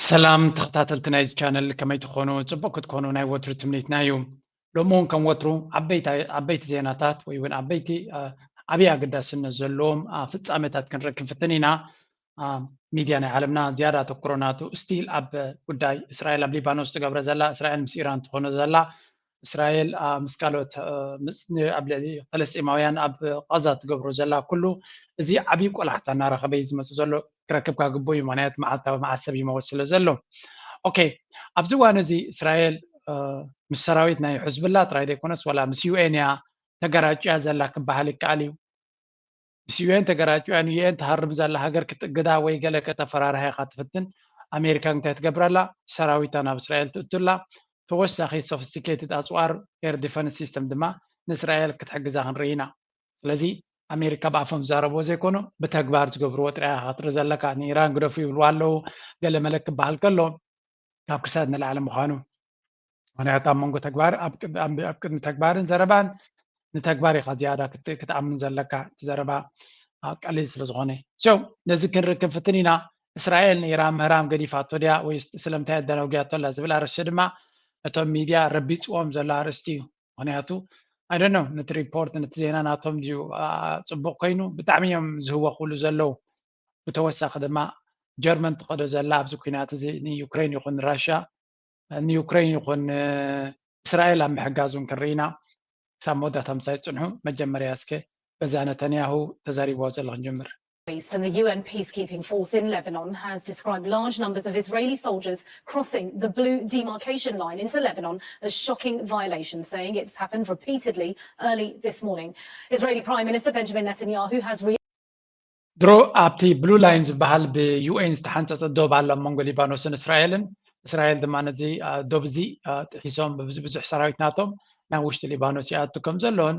ሰላም ተኸታተልቲ ናይዚ ቻነል፣ ከመይ ትኾኑ? ጽቡቕ ክትኮኑ ናይ ወትሩ ትምኒትና እዩ። ሎሚ እውን ከም ወትሩ ዓበይቲ፣ ዓበይቲ ዜናታት ወይ እውን ዓበይቲ፣ አ፣ ዓብዪ ኣገዳስነት ዘለዎም፣ አ፣ ፍጻሜታት ክንርኢ ክንፍትን ኢና። አ፣ ሚድያ ናይ ዓለምና ዝያዳ ኣተኩሮ ናቱ ስቲል ኣብ ጉዳይ እስራኤል ኣብ ሊባኖስ ትገብረ ዘላ፣ እስራኤል ምስ ኢራን ትኾኖ ዘላ፣ እስራኤል፣ አ፣ ምስ ካልኦት፣ አ፣ ምስ ን-፣ ኣብ ልዕሊ ፈለስጢማውያን ኣብ ቃዛ ትገብሮ ዘላ ኩሉ፣ እዚ ዓብዪ ቆላሕታ እናረኸበ እዩ ዝመጽእ ዘሎ። ክረክብካ ግቡእ እዩ፣ ምኽንያቱ መዓልታዊ መዓሰብ ይመወት ስለ ዘሎ። ኦኬ፣ ኣብዚ እዋን እዚ እስራኤል፣ አ፣ ምስ ሰራዊት ናይ ሕዝብላ ጥራይ ዘይኮነስ፣ ዋላ ምስ ዩ ኤን እያ ተገራጭያ ዘላ ክበሃል ይከኣል እዩ። ምስ ዩ ኤን ተገራጭያ፣ ን ዩ ኤን ትሃርም ዘላ ሃገር ክትእግዳ ወይ ገለ ከተፈራርሃ ኢኻ ትፍትን። ኣሜሪካ እንታይ ትገብር ኣላ? ሰራዊታ ናብ እስራኤል ትእቱ ኣላ። ተወሳኺ ሶፊስቲኬትድ ኣጽዋር ኤር ዲፈንስ ሲስተም ድማ ንእስራኤል ክትሕግዛ ክንርኢ ኢና። ስለዚ ኣሜሪካ ብኣፎም ዝዛረብዎ ዘይኮኑ ብተግባር ዝገብርዎ ጥራይ ኢኻ ክትርኢ ዘለካ። ንኢራን ግደፉ ይብልዋ ኣለዉ፣ ገለ መለ ክበሃል ከሎ ካብ ክሳድ ንላዕሊ ምዃኑ። ምኽንያቱ ኣብ መንጎ ተግባር፣ ኣብ ቅድ-፣ ኣብ፣ ኣብ ቅድሚ ተግባርን ዘረባን ንተግባር ኢኻ ዝያዳ ክት-፣ ክትኣምን ዘለካ። እቲ ዘረባ፣ አ፣ ቀሊል ስለ ዝኾነ። So፣ ነዚ ክንርኢ ክንፍትን ኢና። እስራኤል ንኢራን ምህራም ገዲፋቶ ድያ ወይስ ስለምንታይ ኣደናጉያቶ ኣላ ዝብል ኣርእስቲ ድማ ነቶም ሚድያ ረቢጽዎም ዘሎ ኣርእስቲ እዩ። ምኽንያቱ፣ I don't know፣ ነቲ ሪፖርት፣ ነቲ ዜና ናቶም ድዩ፣ አ፣ ጽቡቕ ኮይኑ፣ ብጣዕሚ እዮም ዝህወኹሉ ዘለዉ። ብተወሳኺ ድማ ጀርመን ትኸዶ ዘላ ኣብዚ ኲናት እዚ ንዩክሬን ይኹን ራሽያ፣ ንዩክሬን ይኹን፣ እ፣ እስራኤል ኣብ ምሕጋዝ እውን ክንርኢ ኢና። ክሳብ መወዳእታ ምሳይ ጽንሑ። መጀመርያ እስከ በዛ ነተንያሁ ተዛሪብዎ ዘሎ ክንጅምር። And the U N peacekeeping force in Lebanon has described large numbers of Israeli soldiers crossing the blue demarcation line into Lebanon as shocking violations, saying it's happened repeatedly early this morning. Israeli Prime Minister Benjamin Netanyahu has re- ድሮ ኣብቲ ብሉ ላይን ዝበሃል ብ ዩ ኤን ዝተሓንጸጸ ዶብ ኣሎ ኣብ መንጎ ሊባኖስን እስራኤልን። እስራኤል ድማ ነዚ፣ አ፣ ዶብ እዚ፣ አ፣ ጥሒሶም ብብዙ-፣ ብዙሕ ሰራዊት ናቶም ናብ ውሽጢ ሊባኖስ ይኣቱ ከም ዘሎን፣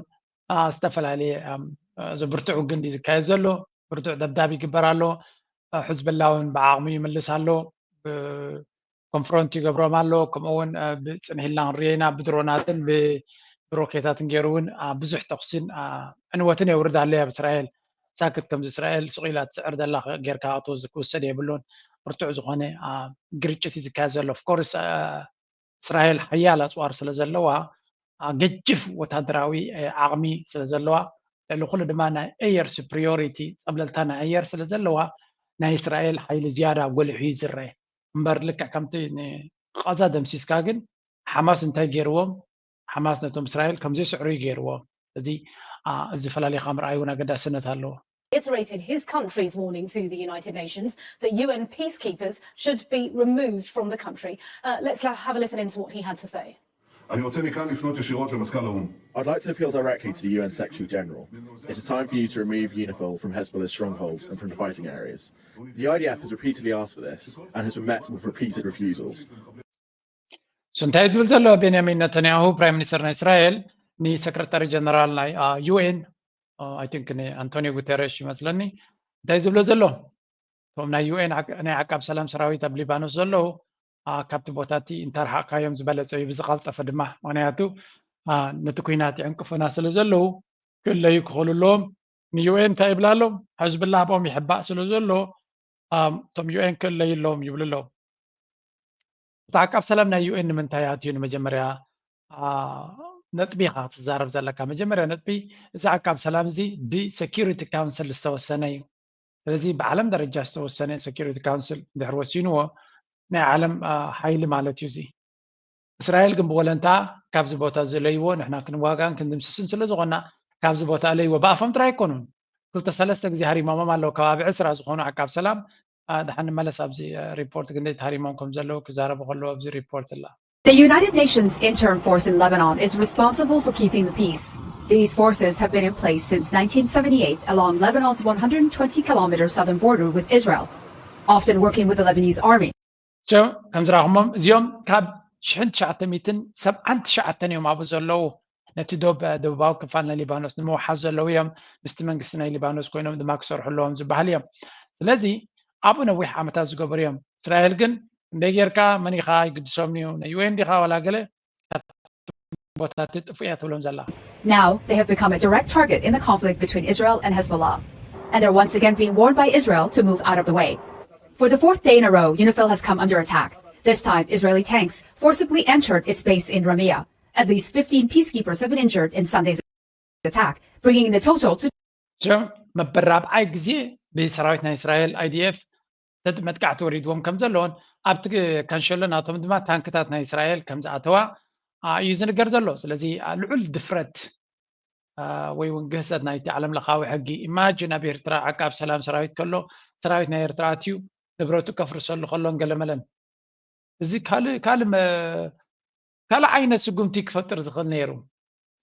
አ፣ ዝተፈላለየ፣ ኣም፣ አ፣ ዘብርትዕ ውግን ድዩ ዝካየድ ዘሎ? ብርቱዕ ደብዳብ ይግበር ኣሎ። አ፣ ሕዝብላ እውን ብዓቕሙ ይምልስ ኣሎ። ብ-፣ ኮንፍሮንት ይገብሮም ኣሎ። ከምኡ እውን፣ አ፣ ብጽንሕ ኢልና ክንሪኦ ኢና። ብድሮናትን ብ-፣ ብሮኬታትን ገይሩ እውን፣ አ፣ ብዙሕ ተኹሲን፣ አ፣ ዕንወትን የውርድ ኣሎ ኣብ እስራኤል። ሳክት ከምዚ እስራኤል ስቕ ኢላ ትስዕር ዘላ ጌርካ ክትወስድ፣ ክውሰድ የብሉን። ብርቱዕ ዝኾነ፣ አ፣ ግርጭት እዩ ዝካየድ ዘሎ። ኦፍኮርስ፣ አ፣ እስራኤል ሓያል ኣጽዋር ስለ ዘለዋ፣ አ፣ ገጅፍ ወታደራዊ፣ አ፣ ዓቕሚ ስለ ዘለዋ፣ ልዕሊ ኩሉ ድማ ናይ ኤየር ሱፕሪዮሪቲ፣ ጸብለልታ ናይ ኣየር ስለ ዘለዋ፣ ናይ እስራኤል ሓይሊ ዝያዳ ጎሊሑ እዩ ዝረአ። እምበር ልክዕ ከምቲ ንቓዛ ደምሲስካ ግን ሓማስ እንታይ ገይርዎም? ሓማስ ነቶም እስራኤል ከም ዘይስዕሩ እዩ ገይርዎም። እዚ፣ አ፣ እዚ ፈላሊኻ ምርኣይ እውን ኣገዳስነት ኣለዎ። reiterated his country's warning to the United Nations that U N peacekeepers should be removed from the country. Uh, let's la- have a listen into what he had to say. אני רוצה מכאן לפנות ישירות למזכ"ל האו"ם. I'd like to appeal directly to the U N Secretary General. It's time for you to remove UNIFIL from Hezbollah's strongholds and from the fighting areas. The I D F has repeatedly asked for this and has been met with repeated refusals. So እንታይ ዝብል ዘሎ ቤንያሚን ነተንያሁ፣ ፕራይም ሚኒስተር ናይ እስራኤል፣ ንሰክረታሪ ጀነራል ናይ፣ አ፣ ዩ ኤን፣ አ፣ I think ንኣንቶኒዮ ጉተረሽ ይመስለኒ፣ እንታይ ዝብሎ ዘሎ? እቶም ናይ ዩ ኤን ዓቅ-፣ ናይ ዓቃብ ሰላም ሰራዊት ኣብ ሊባኖስ ዘለዉ፣ አ፣ ካብቲ ቦታ እቲ እንተርሓቕካዮም ዝበለጸ እዩ፣ ብዝቐልጠፈ ድማ። ምኽንያቱ፣ አ፣ ነቲ ኲናት ይዕንቅፉና ስለ ዘለዉ፣ ክእለዩ ክኽእሉ ኣለዎም። ን ዩ ኤን እንታይ ይብላ ኣሎ? ሕዝብላ ኣብኦም ይሕባእ ስለ ዘሎ፣ አ፣ እቶም ዩ ኤን ክእለዩ ኣለዎም ይብሉ ኣለዉ። እቲ ዓቃብ ሰላም ናይ ዩ ኤን ንምንታይ ኣትዩ? ንመጀመርያ፣ አ፣ ነጥቢ ኢኻ ክትዛረብ ዘለካ። መጀመርያ ነጥቢ፣ እዚ ዓቃብ ሰላም እዚ ብሰኪሪቲ ካውንስል ዝተወሰነ እዩ። ስለዚ ብዓለም ደረጃ ዝተወሰነ ሰኪሪቲ ካውንስል እንድሕር ወሲንዎ፣ ናይ ዓለም፣ አ፣ ሓይሊ ማለት እዩ እዚ። እስራኤል ግን ብወለንታ ካብዚ ቦታ እዚ ለይዎ፣ ንሕና ክንዋጋእን ክንድምስስን ስለ ዝኾና፣ ካብዚ ቦታ ኣለይዎ። ብኣፎም ጥራይ ኣይኮኑን። ክልተ ሰለስተ ግዜ ሃሪሞሞም ኣለዉ። ከባቢ ዕስራ ዝኾኑ ዓቃብ ሰላም፣ አ፣ ደሓን ንመለስ ኣብዚ፣ አ፣ ሪፖርት ክንደይ ተሃሪሞም ከም ዘለዉ ክዛረቡ ከለዉ ኣብዚ ሪፖርት ኣላ። The United Nations Interim Force in Lebanon is responsible for keeping the peace. These forces have been in place since nineteen seventy-eight along Lebanon's one hundred twenty kilometer southern border with Israel, often working with the Lebanese army. So፣ ከም ዝረኣኹሞም እዚኦም ካብ ሽሕን ትሽዓተ ሚእትን ሰብዓን ትሽዓተን እዮም ኣብኡ ዘለዉ። ነቲ ዶብ፣ ደቡባዊ ክፋል ናይ ሊባኖስ ንምውሓዝ ዘለዉ እዮም። ምስቲ መንግስቲ ናይ ሊባኖስ ኮይኖም ድማ ክሰርሑ ኣለዎም ዝበሃል እዮም። ስለዚ ኣብኡ ነዊሕ ዓመታት ዝገበሩ እዮም። እስራኤል ግን እንደ ጌርካ መን ኢኻ ይግድሶም እዩ፣ ናይ ዩ ኤን ዲኻ ዋላ ገለ፣ ካብቲ ቦታ ትጥፉ እያ ትብሎም ዘላ። Now they have become a direct target in the conflict between Israel and Hezbollah. And they're once again being warned by Israel to move out of the way. For the fourth day in a row, UNIFIL has come under attack. This time, Israeli tanks forcibly entered its base in Ramia. At least fifteen peacekeepers have been injured in Sunday's attack, bringing the total to ሸም መበል ራብዓይ ግዜ ብሰራዊት ናይ እስራኤል ኣይዲኤፍ መጥቃዕቲ ወሪድዎም ከም ዘለዎን ኣብቲ ካንሸሎ ናቶም ድማ ታንክታት ናይ እስራኤል ከም ዝኣተዋ እዩ ዝንገር ዘሎ። ስለዚ ልዑል ድፍረት ወይ እውን ግህሰት ናይቲ ዓለም ለኻዊ ሕጊ። ኢማጅን ኣብ ኤርትራ ዓቃብ ሰላም ሰራዊት ከሎ ሰራዊት ናይ ኤርትራ ኣትዩ ንብረቱ ከፍርሰሉ ከሎን ገለመለን። እዚ ካልእ ካልእ ዓይነት ስጉምቲ ክፈጥር ዝኽእል ነይሩ።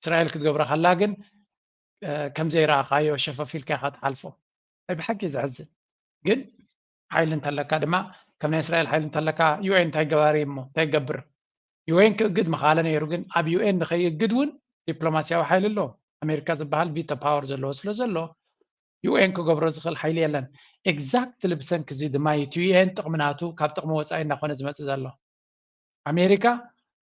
እስራኤል ክትገብሮ ከላ ግን ከም ዘይረኣኻዮ ሸፈፍ ኢልካ ኢኻ ትሓልፎ። ናይ ብሓቂ ዘሕዝን። ግን ሓይሊ እንተለካ ድማ ከም ናይ እስራኤል ሓይሊ እንተለካ ዩኤን እንታይ ገባሪ እሞ እንታይ ይገብር? ዩኤን ክእግድ ምኻለ ነይሩ። ግን ኣብ ዩኤን ንኸይእግድ እውን ዲፕሎማሲያዊ ሓይሊ ኣሎ። ኣሜሪካ ዝበሃል ቪቶ ፓወር ዘለዎ ስለ ዘሎ ዩኤን ክገብሮ ዝኽእል ሓይሊ የለን። ኤግዛክትሊ ብሰንኪ እዚ ድማ እዩ እቲ ዩኤን ጥቕሚ ናቱ ካብ ጥቕሚ ወፃኢ እናኾነ ዝመፅእ ዘሎ። ኣሜሪካ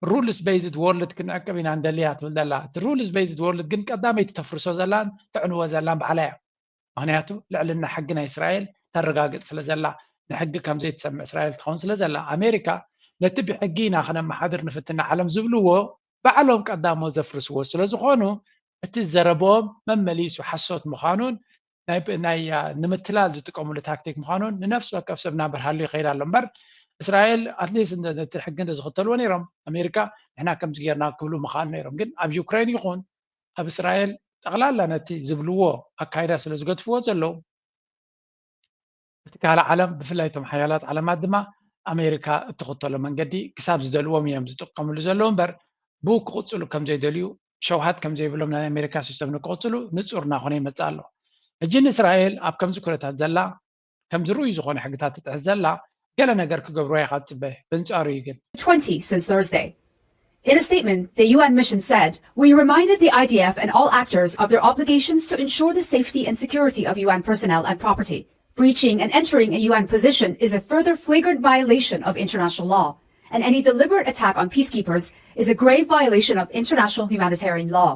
ሩልስ ቤዝድ ወርልድ ክንዕቅብ ኢና እንደልያ ትብል ዘላ። እቲ ሩልስ ቤዝድ ወርልድ ግን ቀዳመይቲ ተፍርሶ ዘላን ተዕንዎ ዘላን ባዕላ እያ። ምክንያቱ ልዕልና ሕጊ ናይ እስራኤል ተረጋግፅ ስለ ዘላ፣ ንሕጊ ከም ዘይትሰምዕ እስራኤል ትኸውን ስለ ዘላ፣ ኣሜሪካ ነቲ ብሕጊ ኢና ክነመሓድር ንፍትና ዓለም ዝብልዎ ባዕሎም ቀዳሞ ዘፍርስዎ ስለ ዝኾኑ እቲ ዘረቦም መመሊሱ ሓሶት ምዃኑን ናይ ናይ ንምትላል ዝጥቀምሉ ታክቲክ ምዃኑን ንነፍሲ ወከፍ ሰብ እናበርሃሉ ይኸይድ ኣሎ እምበር እስራኤል ኣትሊስት ነቲ ሕጊ እንተዝኽተልዎ ነይሮም ኣሜሪካ ንሕና ከምዚ ጌርና ክብሉ ምኽኣሉ ነይሮም። ግን ኣብ ዩክሬን ይኹን ኣብ እስራኤል ጠቕላላ ነቲ ዝብልዎ ኣካይዳ ስለ ዝገድፍዎ ዘለዉ እቲ ካልእ ዓለም ብፍላይ እቶም ሓያላት ዓለማት ድማ ኣሜሪካ እትኽተሎ መንገዲ ክሳብ ዝደልዎም እዮም ዝጥቀምሉ ዘለዉ እምበር ብኡ ክቕፅሉ ከም ዘይደልዩ ሸውሃት ከም ዘይብሎም ናይ ኣሜሪካ ሲስተም ንክቕፅሉ ንፁር እናኾነ ይመፅእ ኣሎ። ሕጂ ንእስራኤል ኣብ ከምዚ ኩነታት ዘላ ከምዚ ርኡይ ዝኾነ ሕግታት ትጥሕስ ዘላ ገለ ነገር ክገብርዋ ኢኻ ትፅበ። በንፃሩ እዩ ግን twenty since Thursday. In a statement, the U N mission said, "We reminded the I D F and all actors of their obligations to ensure the safety and security of U N personnel and property. Breaching and entering a U N position is a further flagrant violation of international law, and any deliberate attack on peacekeepers is a grave violation of international humanitarian law."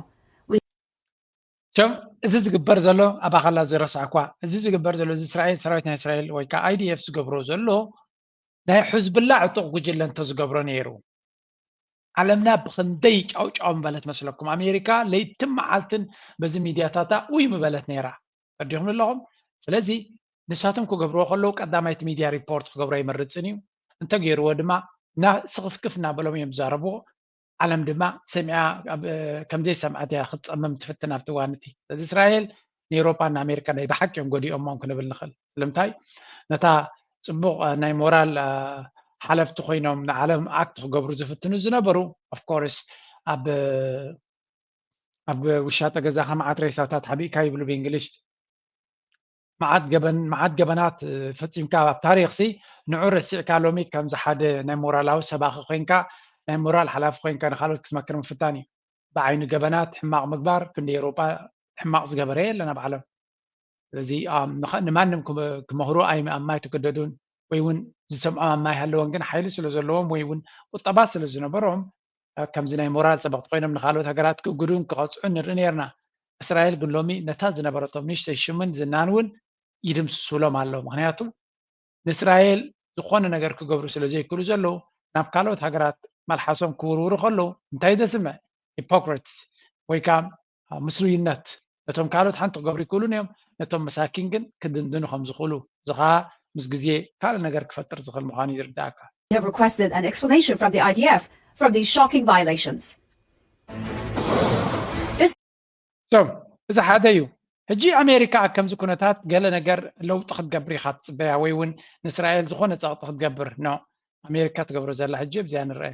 ቸም እዚ ዝግበር ዘሎ ኣብ ኣኻላ ዝረሳዕኳ እዚ ዝግበር ዘሎ እዚ እስራኤል ሰራዊት ናይ እስራኤል ወይ ከዓ I D F ዝገብሮ ዘሎ ናይ ሕዝብላ ዕጡቕ ጉጅለ እንተዝገብሮ ነይሩ ዓለምና ብኽንደይ ጫውጫው ምበለት መስለኩም? ኣሜሪካ ለይትን መዓልትን በዚ ሚድያታታ ውይ ምበለት ነይራ። ረዲኹም ኣለኹም። ስለዚ ንሳቶም ክገብርዎ ከለዉ ቀዳማይቲ ሚድያ ሪፖርት ክገብሮ ኣይመርፅን እዩ። እንተገይርዎ ድማ ስኽፍክፍ እናበሎም እዮም ዝዛረብዎ። ዓለም ድማ ሰሚዓ ከምዘይሰምዐት እያ ክትፀምም ትፍትን ኣብቲ እዋን እቲ። ስለዚ እስራኤል ንኤውሮጳን ንኣሜሪካ ናይ ብሓቂ እዮም ጎዲኦሞም ክንብል ንኽእል። ስለምንታይ ነታ ፅቡቕ ናይ ሞራል ሓለፍቲ ኮይኖም ንዓለም ኣክት ክገብሩ ዝፍትኑ ዝነበሩ ኦፍኮርስ ኣብ ኣብ ውሻጠ ገዛኻ መዓት ሬሳታት ሓቢእካ ይብሉ ብእንግሊሽ። መዓት ገበን መዓት ገበናት ፈፂምካ ኣብ ታሪክ ሲ ንዑ ረሲዕካ ሎሚ ከምዚ ሓደ ናይ ሞራላዊ ሰባኺ ኮይንካ ናይ ሞራል ሓላፊ ኮይንካ ንካልኦት ክትመክር ምፍታን እዩ። ብዓይኒ ገበናት ሕማቕ ምግባር ክንዲ ኤውሮጳ ሕማቕ ዝገበረ የለን ኣብ ዓለም። ስለዚ ንማንም ክመክሩ ኣብ ማይ ትገደዱን ወይ እውን ዝሰምዖም ኣብ ማይ ሃለወን ግን ሓይሊ ስለ ዘለዎም ወይ እውን ቁጠባ ስለ ዝነበሮም ከምዚ ናይ ሞራል ፀበቕቲ ኮይኖም ንካልኦት ሃገራት ክእግዱን ክቐፅዑን ንርኢ ነርና። እስራኤል ግን ሎሚ ነታ ዝነበረቶም ንእሽተይ ሽምን ዝናን እውን ይድምስሱሎም ኣለዉ። ምክንያቱ ንእስራኤል ዝኾነ ነገር ክገብሩ ስለ ዘይክእሉ ዘለዉ ናብ ካልኦት ሃገራት መልሓሶም ክውርውሩ ከለዉ እንታይ ዘስምዕ ሂፖክሪትስ ወይ ከዓ ምስሉይነት ነቶም ካልኦት ሓንቲ ክገብሩ ይክእሉን እዮም ነቶም መሳኪን ግን ክድንድኑ ከም ዝኽእሉ እዚ ከዓ ምስ ግዜ ካልእ ነገር ክፈጥር ዝኽእል ምዃኑ ይርዳእካ። They have requested an explanation from the I D F from these shocking violations. So እዚ ሓደ እዩ። ሕጂ ኣሜሪካ ኣብ ከምዚ ኩነታት ገለ ነገር ለውጢ ክትገብር ኢኻ ትፅበያ ወይ እውን ንእስራኤል ዝኾነ ፀቕጢ ክትገብር ኖ ኣሜሪካ ትገብሮ ዘላ ሕጂ ኣብዚኣ ንረአ።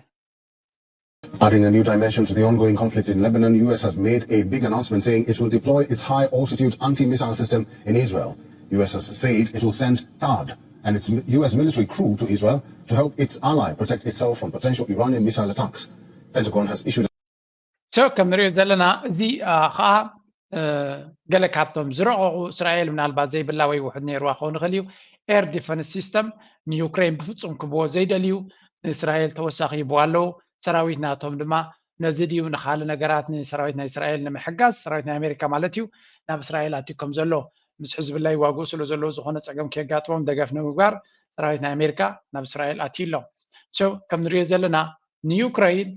Adding a new dimension to the ongoing conflict in Lebanon, U S has made a big announcement saying it will deploy its high-altitude anti-missile system in Israel. U S has said it will send THAAD and its U S military crew to Israel to help its ally protect itself from potential Iranian missile attacks. Pentagon has issued So ከም ንሪኦ ዘለና እዚ ከዓ ገለ ካብቶም ዝረቐቑ እስራኤል ምናልባት ዘይብላ ወይ ውሑድ ነይርዋ ክኸውን ይኽእል እዩ air defense system ንዩክሬን ብፍፁም ክብዎ ዘይደልዩ ንእስራኤል ተወሳኺ ይብዋ ኣለዉ። ሰራዊት ናቶም ድማ ነዚ ድዩ ንካልእ ነገራት ንሰራዊት ናይ እስራኤል ንምሕጋዝ ሰራዊት ናይ ኣሜሪካ ማለት እዩ ናብ እስራኤል ኣትዩ ከም ዘሎ ምስ ሕዝብላ ይዋግኡ ስለ ዘለዉ ዝኾነ ፀገም ከየጋጥሞም ደገፍ ንምግባር ሰራዊት ናይ ኣሜሪካ ናብ እስራኤል ኣትዩ ኣሎ። So ከም ንሪኦ ዘለና ንዩክረይን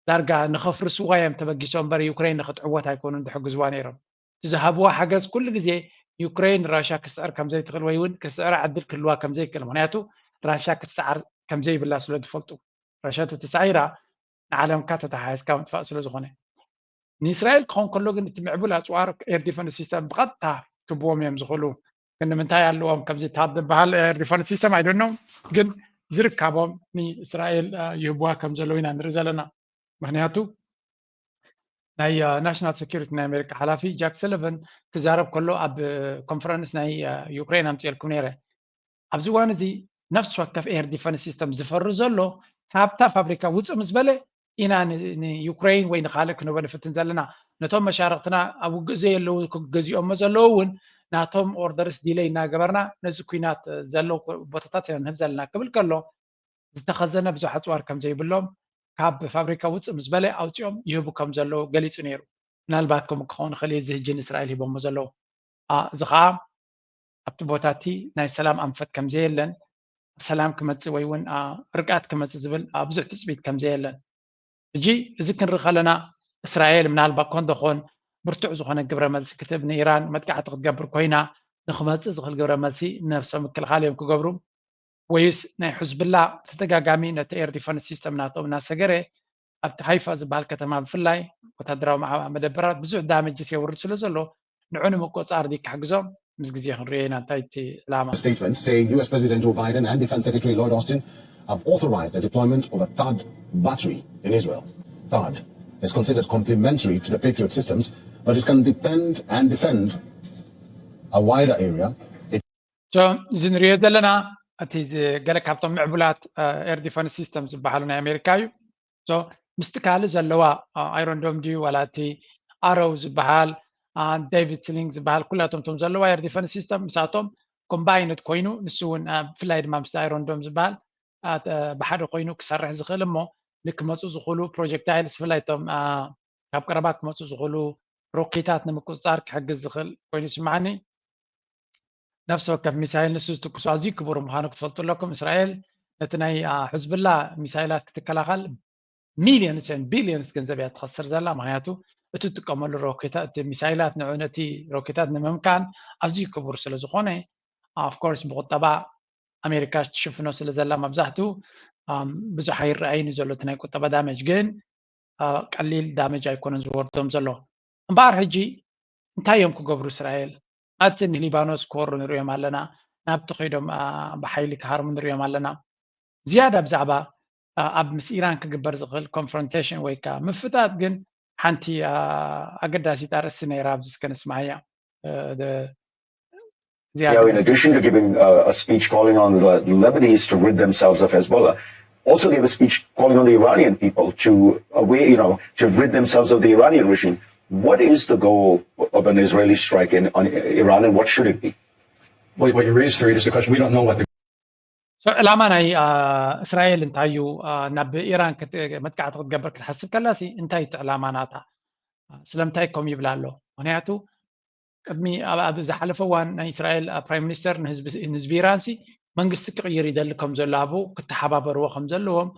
ዳርጋ ንኸፍርስዋ እዮም ተበጊሶም እምበር ዩክረይን ንኽትዕወት ኣይኮኑን ዝሕግዝዋ ነይሮም። እቲ ዝሃብዋ ሓገዝ ኩሉ ግዜ ዩክረይን ራሻ ክስዕር ከምዘይትኽእል ወይ እውን ክስዕራ ዕድል ክህልዋ ከምዘይክእል፣ ምክንያቱ ራሻ ክትሰዓር ከምዘይብላ ስለ ዝፈልጡ። ራሻ ተተሳዒራ ንዓለምካ ተተሓሒዝካ ምጥፋእ ስለ ዝኾነ። ንእስራኤል ክኾን ከሎ ግን እቲ ምዕቡል ኣፅዋር ኤር ዲፈንስ ሲስተም ብቐጥታ ክብዎም እዮም ዝኽእሉ። ግን ንምንታይ ኣለዎም ከምዚ ታድ ዝበሃል ኤር ዲፈንስ ሲስተም ኣይደኖም፣ ግን ዝርካቦም ንእስራኤል ይህብዋ ከም ዘለዉ ኢና ንርኢ ዘለና። ምክንያቱ ናይ ናሽናል ሴኪሪቲ ናይ ኣሜሪካ ሓላፊ ጃክ ሰለቨን ክዛረብ ከሎ ኣብ ኮንፈረንስ ናይ ዩክሬን ኣምፅኤልኩም ነይረ። ኣብዚ እዋን እዚ ነፍሲ ወከፍ ኤር ዲፈንስ ሲስተም ዝፈሪ ዘሎ ካብታ ፋብሪካ ውፅእ ምስ በለ ኢና ንዩክሬን ወይ ንካልእ ክንበ ንፍትን ዘለና። ነቶም መሻርክትና ኣብ ውግእ ዘየለዉ ገዚኦሞ ዘለዉ እውን ናቶም ኦርደርስ ዲለይ እናገበርና ነዚ ኩናት ዘሎ ቦታታት ኢና ንህብ ዘለና ክብል ከሎ ዝተኸዘነ ብዙሕ ኣፅዋር ከም ዘይብሎም ካብ ፋብሪካ ውፅእ ምስ በለ ኣውፂኦም ይህቡ ከም ዘለዉ ገሊፁ ነይሩ። ምናልባት ከምኡ ክኸውን ይኽእል እዚ ህጂ ንእስራኤል ሂቦሞ ዘለዉ። እዚ ከዓ ኣብቲ ቦታ እቲ ናይ ሰላም ኣንፈት ከም ዘየለን ሰላም ክመፅእ ወይ እውን ርግኣት ክመፅእ ዝብል ብዙሕ ትፅቢት ከም ዘየለን። ሕጂ እዚ ክንርኢ ከለና እስራኤል ምናልባት ኮን ደኾን ብርቱዕ ዝኾነ ግብረ መልሲ ክትህብ ንኢራን መጥቃዕቲ ክትገብር ኮይና ንክመፅእ ዝኽእል ግብረ መልሲ ነብሰ ምክልኻል እዮም ክገብሩ ወይስ ናይ ሕዝብላ ተደጋጋሚ ነቲ ኤር ዲፈንስ ሲስተም ናቶም እናሰገረ ኣብቲ ሃይፋ ዝበሃል ከተማ ብፍላይ ወታደራዊ መደበራት ብዙሕ ዳመጅስ የውርድ ስለ ዘሎ ንዑ ንምቆፃር ድዩ ክሕግዞም ምስ ግዜ ክንሪኦ ኢና እንታይ እቲ ዕላማ። Statement saying U S President Joe Biden and Defense Secretary Lloyd Austin have authorized the deployment of a THAAD battery in Israel. THAAD is considered complementary to the Patriot systems, but it can depend and defend a wider area. እዚ ንሪኦ ዘለና እቲ ገለ ካብቶም ምዕቡላት ኤር ዲፈንስ ሲስተም ዝበሃሉ ናይ ኣሜሪካ እዩ። ምስቲ ካልእ ዘለዋ ኣይሮንዶም ድዩ ዋላ እቲ ኣረው ዝበሃል ዴቪድ ስሊንግ ዝበሃል ኩላቶም ቶም ዘለዋ ኤር ዲፈንስ ሲስተም ምሳቶም ኮምባይንድ ኮይኑ ንሱ እውን ብፍላይ ድማ ምስ ኣይሮንዶም ዝበሃል ብሓደ ኮይኑ ክሰርሕ ዝኽእል እሞ ንክመፁ ዝኽእሉ ፕሮጀክታይልስ ብፍላይ ቶም ካብ ቀረባ ክመፁ ዝኽእሉ ሮኬታት ንምቁፅፃር ክሕግዝ ዝኽእል ኮይኑ ይስማዓኒ። ነፍሲ ወከፍ ሚሳይል ንሱ ዝትኩሶ ኣዝዩ ክቡር ምዃኑ ክትፈልጡ ኣለኩም። እስራኤል ነቲ ናይ ሕዝብላ ሚሳይላት ክትከላኸል ሚሊዮንስ ን ቢሊዮንስ ገንዘብ እያ ትኸስር ዘላ። ምክንያቱ እቲ ትጥቀመሉ ሮኬታት እቲ ሚሳይላት ንዑ ነቲ ሮኬታት ንምምካን ኣዝዩ ክቡር ስለ ዝኾነ ኦፍኮርስ ብቁጠባ ኣሜሪካ ትሽፍኖ ስለ ዘላ መብዛሕትኡ ብዙሕ ኣይረኣይን እዩ ዘሎ እቲ ናይ ቁጠባ ዳመጅ ግን ቀሊል ዳመጅ ኣይኮነን ዝወርዶም ዘሎ። እምበኣር ሕጂ እንታይ እዮም ክገብሩ እስራኤል? ኣብቲ ንሊባኖስ ክወሩ ንሪኦም ኣለና፣ ናብቲ ከይዶም ብሓይሊ ክሃርሙ ንሪኦም ኣለና። ዝያዳ ብዛዕባ ኣብ ምስ ኢራን ክግበር ዝኽእል ኮንፍሮንቴሽን ወይ ከዓ ምፍጣጥ ግን ሓንቲ ኣገዳሲት ኣርእስቲ ነይራ ኣብዚ እስከ ንስማዓያ። Yeah, in addition to giving uh, a speech calling on the Lebanese to rid themselves of Hezbollah, also gave a speech calling on the Iranian people to, uh, we, you know, to rid themselves of the Iranian regime. What is the goal of an Israeli strike in, on Iran, and what should it be? What, what you raised, Fareed, is the question. We don't know what the ዕላማ ናይ እስራኤል እንታይ እዩ? ናብ ኢራን መጥቃዕቲ ክትገብር ክትሓስብ ከላሲ እንታይ እቲ ዕላማ ናታ? ስለምንታይ ከም ይብላ ኣሎ? ምክንያቱ ቅድሚ ኣብ ዝሓለፈ እዋን ናይ እስራኤል ፕራይም ሚኒስተር ንህዝቢ ኢራን ሲ መንግስቲ ክቕይር ይደሊ ከም ዘሎ ኣብኡ ክተሓባበርዎ ከም ዘለዎም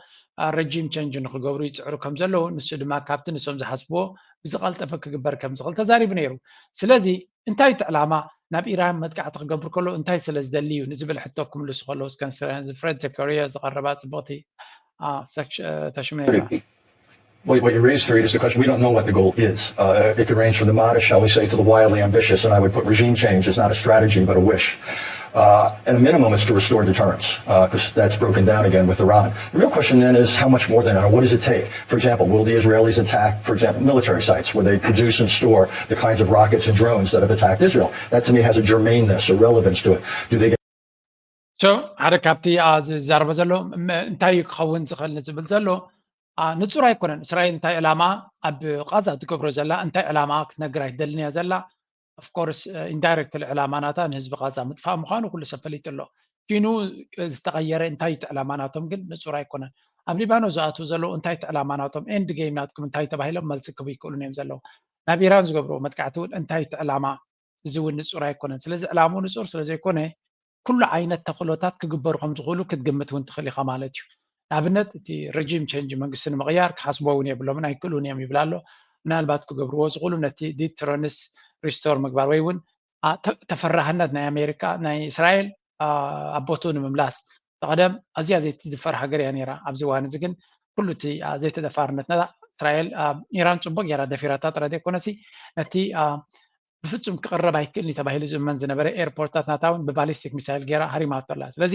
ረጂም ቸንጅ ንክገብሩ ይፅዕሩ ከም ዘለዉ ንሱ ድማ ካብቲ ንሶም ዝሓስብዎ ብዝቐልጠፈ ክግበር ከም ዝኽእል ተዛሪቡ ነይሩ። ስለዚ እንታይ እቲ ዕላማ? ናብ ኢራን መጥቃዕቲ ክገብር ከሎ እንታይ ስለ ዝደሊ እዩ ንዝብል ሕቶ ክምልሱ ከለዉ እስከ ንስረን ዝፍረድ ዘካርያ ዝቐረባ ፅብቕቲ ተሽሙ ነይራ። What, what you raised, Fareed, is the question. We don't know what the goal is. Uh, it could range from the modest, shall we say, to the wildly ambitious, and I would put regime change is not a strategy but a wish. Uh, at a minimum, it's to restore deterrence, because uh, that's broken down again with Iran. The real question then is how much more than that? What does it take? For example, will the Israelis attack, for example, military sites where they produce and store the kinds of rockets and drones that have attacked Israel? That to me has a germaneness, a relevance to it. Do they get ሓደ ካብቲ ዝዛረበ ዘሎ እንታይ እዩ ክኸውን ዝኽእል ንዝብል ዘሎ ንፁር ኣይኮነን። እስራኤል እንታይ ዕላማ ኣብ ቃዛ ትገብሮ ዘላ እንታይ ዕላማ ክትነግር ኣይትደልን እያ ዘላ። ኦፍኮርስ ኢንዳይረክትሊ ዕላማ ናታ ንህዝቢ ቃዛ ምጥፋእ ምዃኑ ኩሉ ሰብ ፈሊጡ ኣሎ። ኪኑ ዝተቐየረ እንታይ እቲ ዕላማ ናቶም ግን ንፁር ኣይኮነን። ኣብ ሊባኖስ ዝኣትዉ ዘለዉ እንታይ እቲ ዕላማ ናቶም ኤንድ ጌም ናትኩም እንታይ ተባሂሎም መልሲ ክህቡ ይክእሉን እዮም ዘለዉ። ናብ ኢራን ዝገብርዎ መጥቃዕቲ እውን እንታይ እቲ ዕላማ እዚ እውን ንፁር ኣይኮነን። ስለዚ ዕላምኡ ንፁር ስለዘይኮነ ኩሉ ዓይነት ተኽእሎታት ክግበሩ ከም ዝኽእሉ ክትግምት እውን ትኽእል ኢኻ ማለት እዩ። ንኣብነት እቲ ረጂም ቸንጅ መንግስቲ ንምቕያር ክሓስቦ እውን የብሎምን ኣይክእሉን እዮም ይብል ኣሎ። ምናልባት ክገብርዎ ዝኽእሉ ነቲ ዲተረንስ ሪስቶር ምግባር ወይ እውን ተፈራህነት ናይ ኣሜሪካ ናይ እስራኤል ኣብ ቦትኡ ንምምላስ። ተቐደም ኣዝያ ዘይትድፈር ሃገር እያ ነይራ። ኣብዚ እዋን እዚ ግን ኩሉ እቲ ዘይተደፋርነት ነታ እስራኤል ኢራን ፅቡቅ ገይራ ደፊራታ ጥራይ ዘይኮነሲ ነቲ ብፍፁም ክቕረብ ኣይክእልን ተባሂሉ ዝእመን ዝነበረ ኤርፖርታት ናታ እውን ብባሊስቲክ ሚሳይል ገይራ ሃሪማቶ ኣላ። ስለዚ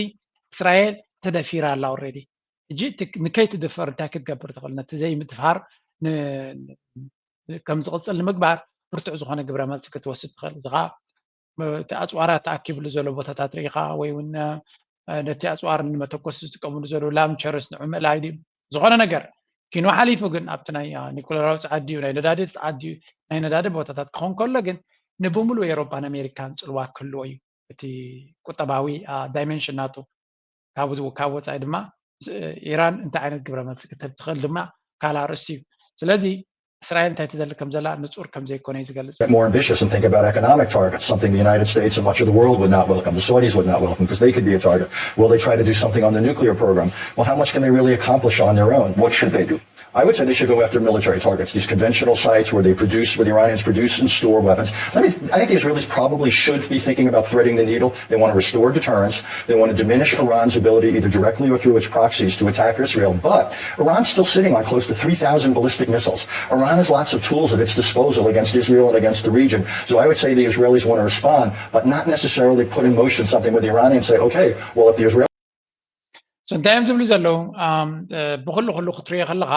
እስራኤል ተደፊራ ኣላ ኦልሬዲ። ሕጂ ንከይትድፈር እንታይ ክትገብር ትኽእል? ነቲ ዘይምድፋር ከም ዝቕፅል ንምግባር ብርቱዕ ዝኾነ ግብረ መልሲ ክትወስድ ትኽእል። እዚ ከዓ እቲ ኣፅዋራት ተኣኪብሉ ዘሎ ቦታታት ርኢኻ ወይ እውን ነቲ ኣፅዋር ንመተኮሲ ዝጥቀምሉ ዘለዉ ላንቸርስ ንዑ ምእላይ ድዩ? ዝኾነ ነገር ኪኖ ሓሊፉ ግን ኣብቲ ናይ ኒኩለራዊ ፀዓት ድዩ ናይ ነዳዲ ፀዓት ድዩ ናይ ነዳዲ ቦታታት ክኾን ከሎ ግን ንብምሉእ ኤሮፓን ኣሜሪካን ፅልዋ ክህልዎ እዩ። እቲ ቁጠባዊ ዳይሜንሽን ናቱ ካብ ወፃኢ ድማ ኢራን እንታይ ዓይነት ግብረ መልሲ ክትህብ ትኽእል ድማ ካልእ ኣርእስቲ እዩ። ስለዚ እስራኤል እንታይ ትደሊ ከም ዘላ ንፁር ከም ዘይኮነ እዩ ዝገልጽ። Get more ambitious and think about economic targets, something the United States and much of the world would not welcome. The Saudis would not welcome because they could be a target. Will they try to do something on the nuclear program? Well, how much can they really accomplish on their own? What should they do? I would say they should go after military targets, these conventional sites where they produce, where the Iranians produce and store weapons. Let me, I think the Israelis probably should be thinking about threading the needle. They want to restore deterrence. They want to diminish Iran's ability, either directly or through its proxies, to attack Israel. But Iran's still sitting on close to three thousand ballistic missiles. Iran has lots of tools at its disposal against Israel and against the region. So I would say the Israelis want to respond, but not necessarily put in motion something where the Iranians say, okay, well, if the Israelis እንታይ እዮም ዝብሉ ዘለዉ? ብኩሉ ኩሉ ክትሪኦ ከለኻ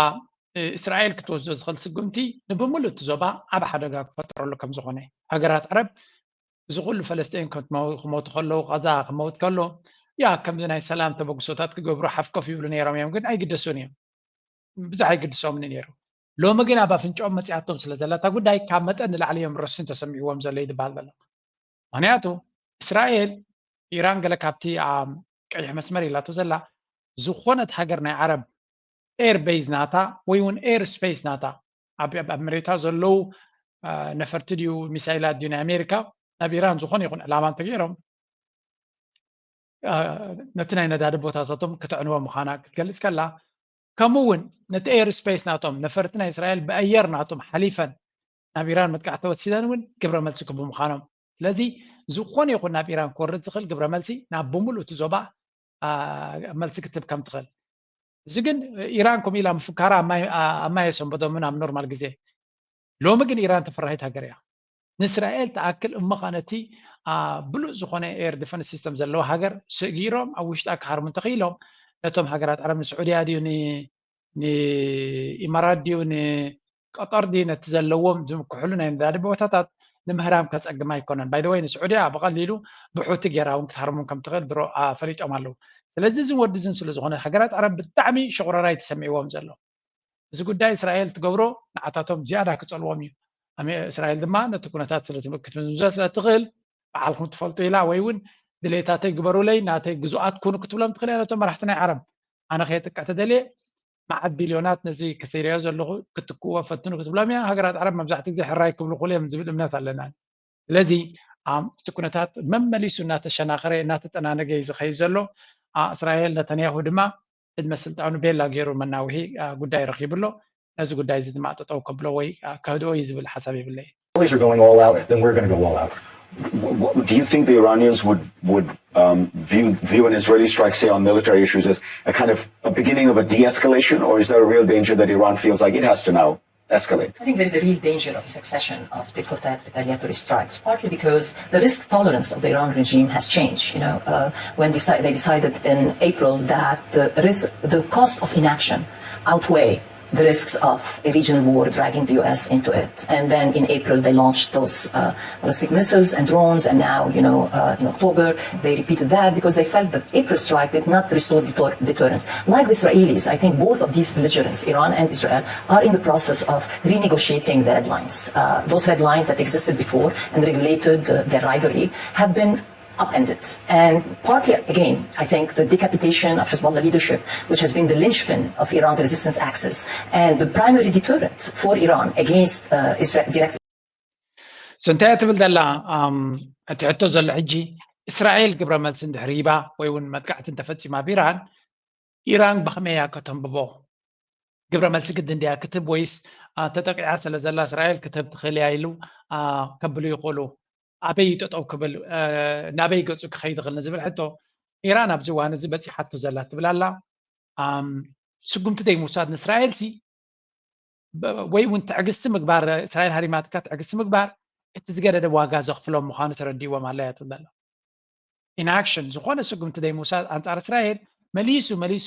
እስራኤል ክትወስዶ ዝኽእል ስጉምቲ ንብምሉእ እቲ ዞባ ዓብ ሓደጋ ክፈጥረሉ ከም ዝኾነ ሃገራት ዓረብ እዚ ኩሉ ፈለስጢን ክሞቱ ከለዉ ቃዛ ክመውት ከሎ ያ ከምዚ ናይ ሰላም ተበግሶታት ክገብሩ ሓፍኮፍ ይብሉ ነይሮም እዮም ግን ኣይግደሱን እዮም። ብዙሕ ኣይግድሶምን ነይሩ። ሎሚ ግን ኣብ ኣፍንጫኦም መፅያቶም ስለ ዘላ እታ ጉዳይ ካብ መጠን ንላዕሊ እዮም ረስን ተሰሚዕዎም ዘሎ ይድበሃል ዘሎ። ምክንያቱ እስራኤል ኢራን ገለ ካብቲ ቀይሕ መስመር ኢላቶ ዘላ ዝኾነት ሃገር ናይ ዓረብ ኤር ቤዝ ናታ ወይ እውን ኤር ስፔስ ናታ ኣብ መሬታ ዘለዉ ነፈርቲ ድዩ ሚሳይላት ድዩ ናይ ኣሜሪካ ናብ ኢራን ዝኾነ ይኹን ዕላማ እንተገይሮም ነቲ ናይ ነዳዲ ቦታታቶም ክተዕንዎ ምዃና ክትገልጽ ከላ ከምኡ እውን ነቲ ኤር ስፔስ ናቶም ነፈርቲ ናይ እስራኤል ብኣየር ናቶም ሓሊፈን ናብ ኢራን መጥቃዕቲ ተወሲደን እውን ግብረ መልሲ ክህቡ ምዃኖም ስለዚ ዝኾነ ይኹን ናብ ኢራን ክወርድ ዝኽእል ግብረ መልሲ ናብ ብምሉእ እቲ ዞባ መልሲ ክትህብ ከም ትኽእል እዚ ግን ኢራን ከምኡ ኢላ ምፍካራ ኣብ ማይ የሰንበዶምን ኣብ ኖርማል ግዜ ሎሚ ግን ኢራን ተፈራሂት ሃገር እያ ንእስራኤል ተኣክል እሞ ኸዓ ነቲ ብሉፅ ዝኾነ ኤር ዲፈንስ ሲስተም ዘለዎ ሃገር ስእጊሮም ኣብ ውሽጣ ክሃርሙ እንተኽኢሎም ነቶም ሃገራት ዓረብ ንስዑድያ ድዩ ንኢማራት ድዩ ንቀጠር ድዩ ነቲ ዘለዎም ዝምክሕሉ ናይ ነዳዲ ቦታታት ንምህራም ከፀግም ኣይኮነን ባይደወይ ንስዑድያ ብቐሊሉ ብሑቲ ጌራ እውን ክትሃርሞም ከም ትኽእል ድሮ ፈሊጦም ኣለዉ ስለዚ እዚ ወዲ ዝን ስለ ዝኾነ ሃገራት ዓረብ ብጣዕሚ ሸቑረራይ ተሰሚዕዎም ዘሎ እዚ ጉዳይ እስራኤል ትገብሮ ንዓታቶም ዝያዳ ክፀልዎም እዩ እስራኤል ድማ ነቲ ኩነታት ክትምዝምዘ ስለ ትኽእል በዓልኩም ትፈልጡ ኢላ ወይ እውን ድሌታተይ ግበሩለይ ናተይ ግዙኣት ኩኑ ክትብሎም ትኽእል እያ ነቶም መራሕቲ ናይ ዓረብ ኣነ ከየጥቅዕ ተደልየ መዓት ቢልዮናት ነዚ ክስርዮ ዘለኹ ክትክእዎ ፈትኑ ክትብሎም እያ ሃገራት ዓረብ መብዛሕቲ ግዜ ሕራይ ክብሉ ክእሉ እዮም ዝብል እምነት ኣለና ስለዚ እቲ ኩነታት መመሊሱ እናተሸናኸረ እናተጠናነገ እዩ ዝኸይድ ዘሎ እስራኤል ነተንያሁ ድማ ቅድመ ስልጣኑ ቤላ ገይሩ መናውሒ ጉዳይ ረኺቡ ኣሎ ነዚ ጉዳይ እዚ ድማ ጠጠው ከብሎ ወይ ከህድኦ እዩ ዝብል ሓሳብ የብለይ Israelis are going all out, then we're going to go all out. Do you think the Iranians would would um, view view an Israeli strike, say, on military issues as a kind of a beginning of a de-escalation, or is there a real danger that Iran feels like it has to now escalate? I think there is a real danger of a succession of tit for tat retaliatory strikes, partly because the risk tolerance of the Iran regime has changed. You know, uh, when deci- they decided in April that the risk, the cost of inaction outweigh the risks of a regional war dragging the U S into it. And then in April, they launched those uh, ballistic missiles and drones. And now, you know, uh, in October, they repeated that because they felt that April strike did not restore deter- deterrence. Like the Israelis, I think both of these belligerents, Iran and Israel, are in the process of renegotiating the red lines. Uh, those red lines that existed before and regulated uh, their rivalry have been upended. And partly, again, I think the decapitation of Hezbollah leadership, which has been the linchpin of Iran's resistance axis and the primary deterrent for Iran against uh, Israel direct so እንታይ ትብል ዘላ እቲ ሕቶ ዘሎ ሕጂ እስራኤል ግብረ መልሲ እንድሕር ሂባ ወይ እውን መጥቃዕቲ እንተፈፂማ ብኢራን፣ ኢራን ብኸመይ እያ ከተንብቦ? ግብረ መልሲ ግድን ድያ ክትህብ ወይስ፣ አ፣ ተጠቂዓ ስለ ዘላ እስራኤል ክትህብ ትኽእል እያ ኢሉ፣ አ፣ ከብሉ ይኽእሉ። ኣበይ ጠጠው ክብል፣ አ፣ ናበይ ገፁ ክኸይድ ይኽእል ንዝብል ሕቶ ኢራን ኣብዚ እዋን እዚ በፂሓቶ ዘላ ትብል ኣላ። ኣም፣ ስጉምቲ ደይ ምውሳድ ንእስራኤል ሲ በ-፣ ወይ እውን ትዕግስቲ ምግባር፣ እስራኤል ሃሪማትካ ትዕግስቲ ምግባር እቲ ዝገደደ ዋጋ ዘኽፍሎም ምዃኑ ተረዲእዎም ኣላ እያ ትብል ኣላ። ኢንኣክሽን ዝኾነ ስጉምቲ ደይ ምውሳድ ኣንጻር እስራኤል መሊሱ መሊሱ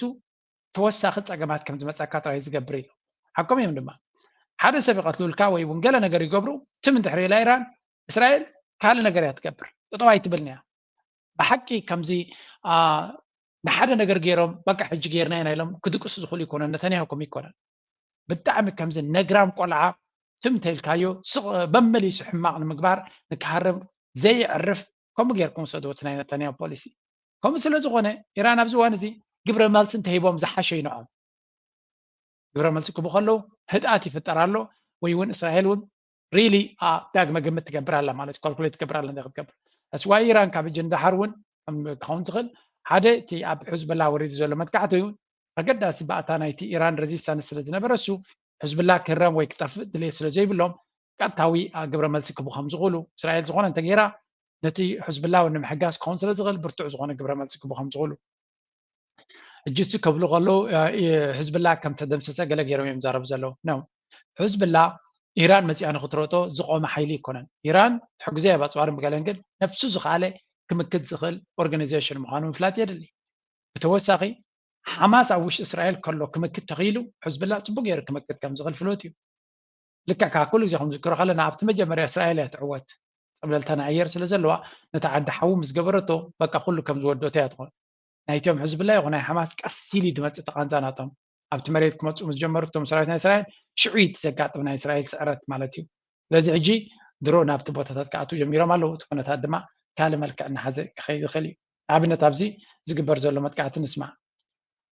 ተወሳኺ ጸገማት ከም ዝመጸካ ጥራይ ዝገብር እዩ። ሓቆም እዮም ድማ። ሓደ ሰብ ይቐትሉልካ ወይ እውን ገለ ነገር ይገብሩ፣ ትም እንድሕር ኢላ ኢራን፣ እስራኤል ካልእ ነገር እያ ትገብር። ጠጠው ኣይትብልን እያ። ብሓቂ ከምዚ፣ አ፣ ንሓደ ነገር ገይሮም፣ በቃ ሕጂ ገይርና ኢና ኢሎም ክድቅሱ ዝኽእሉ ይኮነን፣ ነተንያሁ ከምኡ ይኮነን። ብጣዕሚ ከምዚ ነግራም ቆልዓ ትም እንተኢልካዮ ስቕ በመሊሱ ሕማቕ ንምግባር ንክሃርም ዘየዕርፍ ከምኡ ጌርኩም ውሰድዎ እቲ ናይ ነታንያሁ ፖሊሲ። ከምኡ ስለ ዝኾነ ኢራን ኣብዚ እዋን እዚ ግብረ መልሲ እንተሂቦም ዝሓሸ እዩ ንዖም። ግብረ መልሲ ክቡ ከለዉ ህድኣት ይፍጠር ኣሎ ወይ እውን እስራኤል እውን ሪሊ ዳግመ ግምት ትገብር ኣላ ማለት ካልኩሌት ትገብር ኣላ እንታይ ክትገብር እስ ዋይ ኢራን ካብ እጅ እንዳሓር እውን ከም ክኸውን ዝኽእል ሓደ እቲ ኣብ ሕዝብላ ወሪዱ ዘሎ መጥቃዕቲ እዩ። ኣገዳሲ ባእታ ናይቲ ኢራን ሬዚስታንስ ስለ ዝነበረ እሱ ሕዝብላ ክህረም ወይ ክጠፍእ ድሌት ስለ ዘይብሎም ቀጥታዊ ግብረ መልሲ ክቡ ከም ዝኽእሉ እስራኤል ዝኾነ እንተገይራ ነቲ ሕዝብላ እውን ንምሕጋዝ ክኸውን ስለ ዝኽእል ብርቱዕ ዝኾነ ግብረ መልሲ ክቡ ከም ዝኽእሉ እጅ እሱ ከብሉ ከለዉ ሕዝብላ ከም ተደምሰሰ ገለ ገይሮም እዮም ዛረቡ ዘለዉ ነው። ሕዝብላ ኢራን መፂኣ ንክትረጦ ዝቆመ ሓይሊ ይኮነን። ኢራን ትሕግዞ እያ ባፅዋርን ብገለን ግን ነብሱ ዝኸኣለ ክምክት ዝኽእል ኦርጋናይዜሽን ምዃኑ ምፍላጥ የድሊ። ብተወሳኺ ሓማስ ኣብ ውሽጢ እስራኤል ከሎ ክምክት ተኽኢሉ ሕዝብላ ፅቡቅ ገይሩ ክምክት ከም ዝኽእል ፍሉጥ እዩ። ልክዕ ከዓ ኩሉ ግዜ ከም ዝዝክሮ ከለና ኣብቲ መጀመርያ እስራኤል እያ ትዕወት። ፀብለልታ ናይ ኣየር ስለ ዘለዋ ነታ ዓዲ ሓዊ ምስ ገበረቶ በቃ ኩሉ ከም ዝወደቶ እያ ትኾን። ናይቶም ሕዝብላ ይኹን ናይ ሓማስ ቀስ ኢሉ እዩ ዝመፅእ እቲ ቃንዛ ናቶም። ኣብቲ መሬት ክመፅኡ ምስ ጀመሩ እቶም ሰራዊት ናይ እስራኤል ሽዑ እዩ እቲ ዘጋጥም ናይ እስራኤል ስዕረት ማለት እዩ። ስለዚ ሕጂ ድሮ ናብቲ ቦታታት ክኣትዉ ጀሚሮም ኣለዉ። እቲ ኩነታት ድማ ካልእ መልክዕ እናሓዘ ክኸይድ ይኽእል እዩ። ንኣብነት ኣብዚ ዝግበር ዘሎ መጥቃዕቲ ንስማዕ።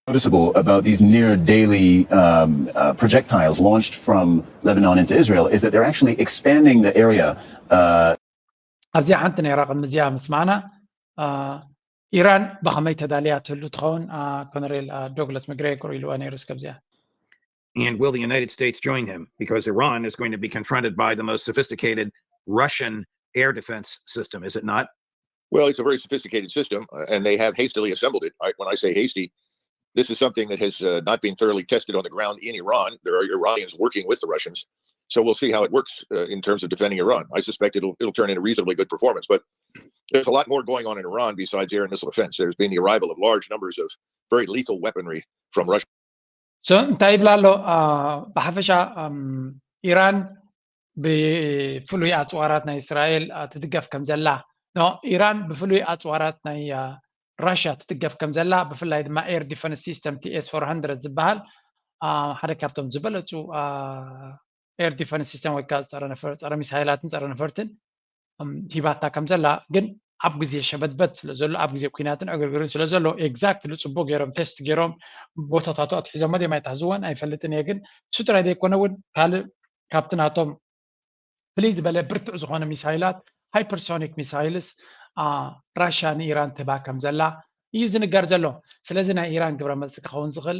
Noticeable about these near daily um, uh, projectiles launched from Lebanon into Israel is that they're actually expanding the area. Uh, ኣብዚኣ ሓንቲ ነይራ ቅድሚ እዚኣ ምስማዕና ኢራን ብኸመይ ተዳልያ ትህሉ ትኸውን ኮነሬል ዶግላስ መግሬጎር ኢልዋ ነይሩ እስከ ኣብዚኣ And will the United States join him? Because Iran is going to be confronted by the most sophisticated Russian air defense system, is it not? Well, it's a very sophisticated system, uh, and they have hastily assembled it. I, when I say hasty, this is something that has uh, not been thoroughly tested on the ground in Iran. There are Iranians working with the Russians, so we'll see how it works uh, in terms of defending Iran. I suspect it'll it'll turn in a reasonably good performance, but there's a lot more going on in Iran besides air and missile defense. There's been the arrival of large numbers of very lethal weaponry from Russia. So እንታይ ይብላ ኣሎ? ብሓፈሻ ኢራን ብፍሉይ ኣፅዋራት ናይ እስራኤል ትድገፍ ከም ዘላ፣ ኢራን ብፍሉይ ኣፅዋራት ናይ ራሽያ ትድገፍ ከም ዘላ፣ ብፍላይ ድማ ኤር ዲፈንስ ሲስተም ቲ ኤስ ፎር ሃንድረድ ዝበሃል ሓደ ካብቶም ዝበለፁ ኤር ዲፈንስ ሲስተም ወይ ከዓ ፀረ ሚሳይላትን ፀረ ነፈርትን ሂባታ ከም ዘላ ግን ኣብ ግዜ ሸበድበድ ስለ ዘሎ ኣብ ግዜ ኩናትን ዕግርግርን ስለ ዘሎ ኤግዛክትሊ ፅቡቅ ገይሮም ቴስት ገይሮም ቦታታቱ ኣትሒዞሞ ድዮም ኣይትሕዝዎን ኣይፈልጥን እየ ግን እሱ ጥራይ ዘይኮነ እውን ካልእ ካብቲ ናቶም ፍልይ ዝበለ ብርቱዕ ዝኾነ ሚሳይላት ሃይፐርሶኒክ ሚሳይልስ ራሽያ ንኢራን ትህባ ከም ዘላ እዩ ዝንገር ዘሎ። ስለዚ ናይ ኢራን ግብረ መልሲ ክኸውን ዝኽእል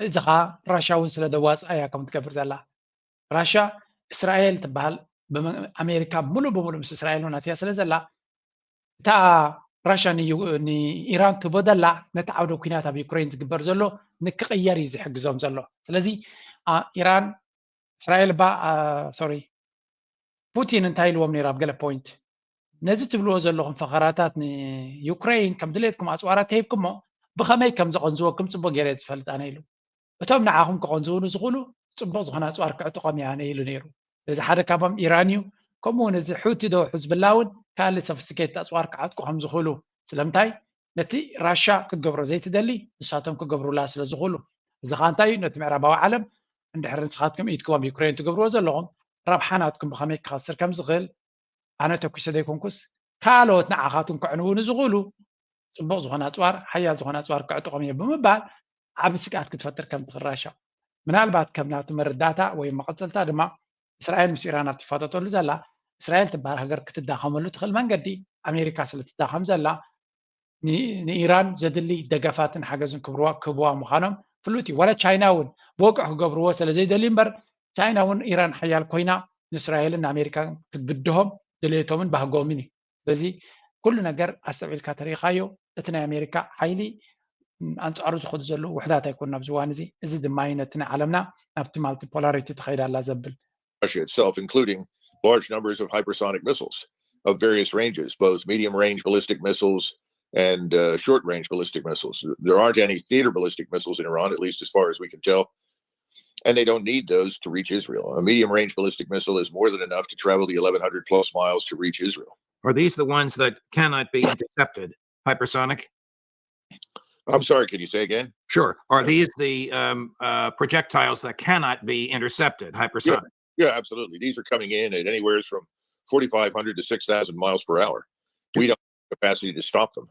እዚ ኸዓ ራሽያ እውን ስለ ደዋፅኣ እያ ከም ትገብር ዘላ። ራሽያ እስራኤል ትበሃል ኣሜሪካ ሙሉእ ብሙሉእ ምስ እስራኤል እውን ኣትያ ስለ ዘላ እታ ራሽያ ንኢራን ትህቦ ዘላ ነቲ ዓውደ ኩናት ኣብ ዩክሬን ዝግበር ዘሎ ንክቕየር እዩ ዝሕግዞም ዘሎ። ስለዚ ኢራን እስራኤል ባ ሶሪ ፑቲን እንታይ ኢልዎም ነይሩ ኣብ ገለ ፖይንት ነዚ ትብልዎ ዘለኹም ፈኸራታት ንዩክሬን ከም ድሌትኩም ኣፅዋራት ተሂብኩሞ ብኸመይ ከም ዘቐንዝወኩም ፅቡቅ ገይረ ዝፈልጥ ኣነ ኢሉ። እቶም ንዓኹም ክቐንዝዉ ንዝኽእሉ ፅቡቅ ዝኾነ ኣፅዋር ክዕጥቖም እየ ኣነ ኢሉ ነይሩ። ስለዚ ሓደ ካባም ኢራን እዩ። ከምኡ እውን እዚ ሑቲ ዶ ሕዝብላ እውን ካልእ ሶፊስቲኬትድ ኣፅዋር ክዓጥቁ ከም ዝኽእሉ ስለምንታይ ነቲ ራሻ ክትገብሮ ዘይትደሊ ንሳቶም ክገብሩላ ስለ ዝኽእሉ እዚ ከዓ እንታይ እዩ ነቲ ምዕራባዊ ዓለም እንድሕር ንስኻትኩም ኢድኩም ኣብ ዩክሬን ትገብርዎ ዘለኹም ረብሓ ናትኩም ብኸመይ ክኸስር ከም ዝኽእል ኣነ ተኩሰ ዘይኮንኩስ ካልኦት ንዓኻትኩም ከዕንዉ ንዝኽእሉ ፅቡቕ ዝኾነ ኣፅዋር ሓያል ዝኾነ ኣፅዋር ክዕጥቖም እየ ብምባል ዓቢ ስግኣት ክትፈጥር ከም ትኽእል ራሻ ምናልባት ከም ናቱ መረዳእታ ወይ መቐፀልታ ድማ እስራኤል ምስ ኢራን ኣብ ትፋጠጠሉ ዘላ እስራኤል ትበሃል ሃገር ክትዳኸመሉ ትኽእል መንገዲ ኣሜሪካ ስለትዳኸም ዘላ ንኢራን ዘድሊ ደገፋትን ሓገዝን ክብርዋ ክህብዋ ምዃኖም ፍሉጥ እዩ። ዋላ ቻይና እውን ብወግዒ ክገብርዎ ስለ ዘይደልዩ እምበር፣ ቻይና እውን ኢራን ሓያል ኮይና ንእስራኤልን ንኣሜሪካን ክትብድሆም ድሌቶምን ባህጎምን እዩ። ስለዚ ኩሉ ነገር ኣስተውዒልካ ተሪኢኻዮ፣ እቲ ናይ ኣሜሪካ ሓይሊ ኣንጻሩ ዝኸዱ ዘለዉ ውሕዳት ኣይኮኑን ኣብዚ እዋን እዚ። እዚ ድማ እዩ ነቲ ናይ ዓለምና ናብቲ ማልቲፖላሪቲ ትኸይድ ኣላ ዘብል። Russia itself, including large numbers of hypersonic missiles of various ranges, both medium range ballistic missiles and uh, short range ballistic missiles. There aren't any theater ballistic missiles in Iran, at least as far as we can tell. And they don't need those to reach Israel. A medium range ballistic missile is more than enough to travel the eleven hundred plus miles to reach Israel. Are these the ones that cannot be intercepted? Hypersonic? I'm sorry, could you say again? Sure. Are these the um, uh, projectiles that cannot be intercepted? Hypersonic? Yeah, absolutely. These are coming in at anywhere from forty-five hundred to six thousand miles per hour. We don't have the capacity to stop them.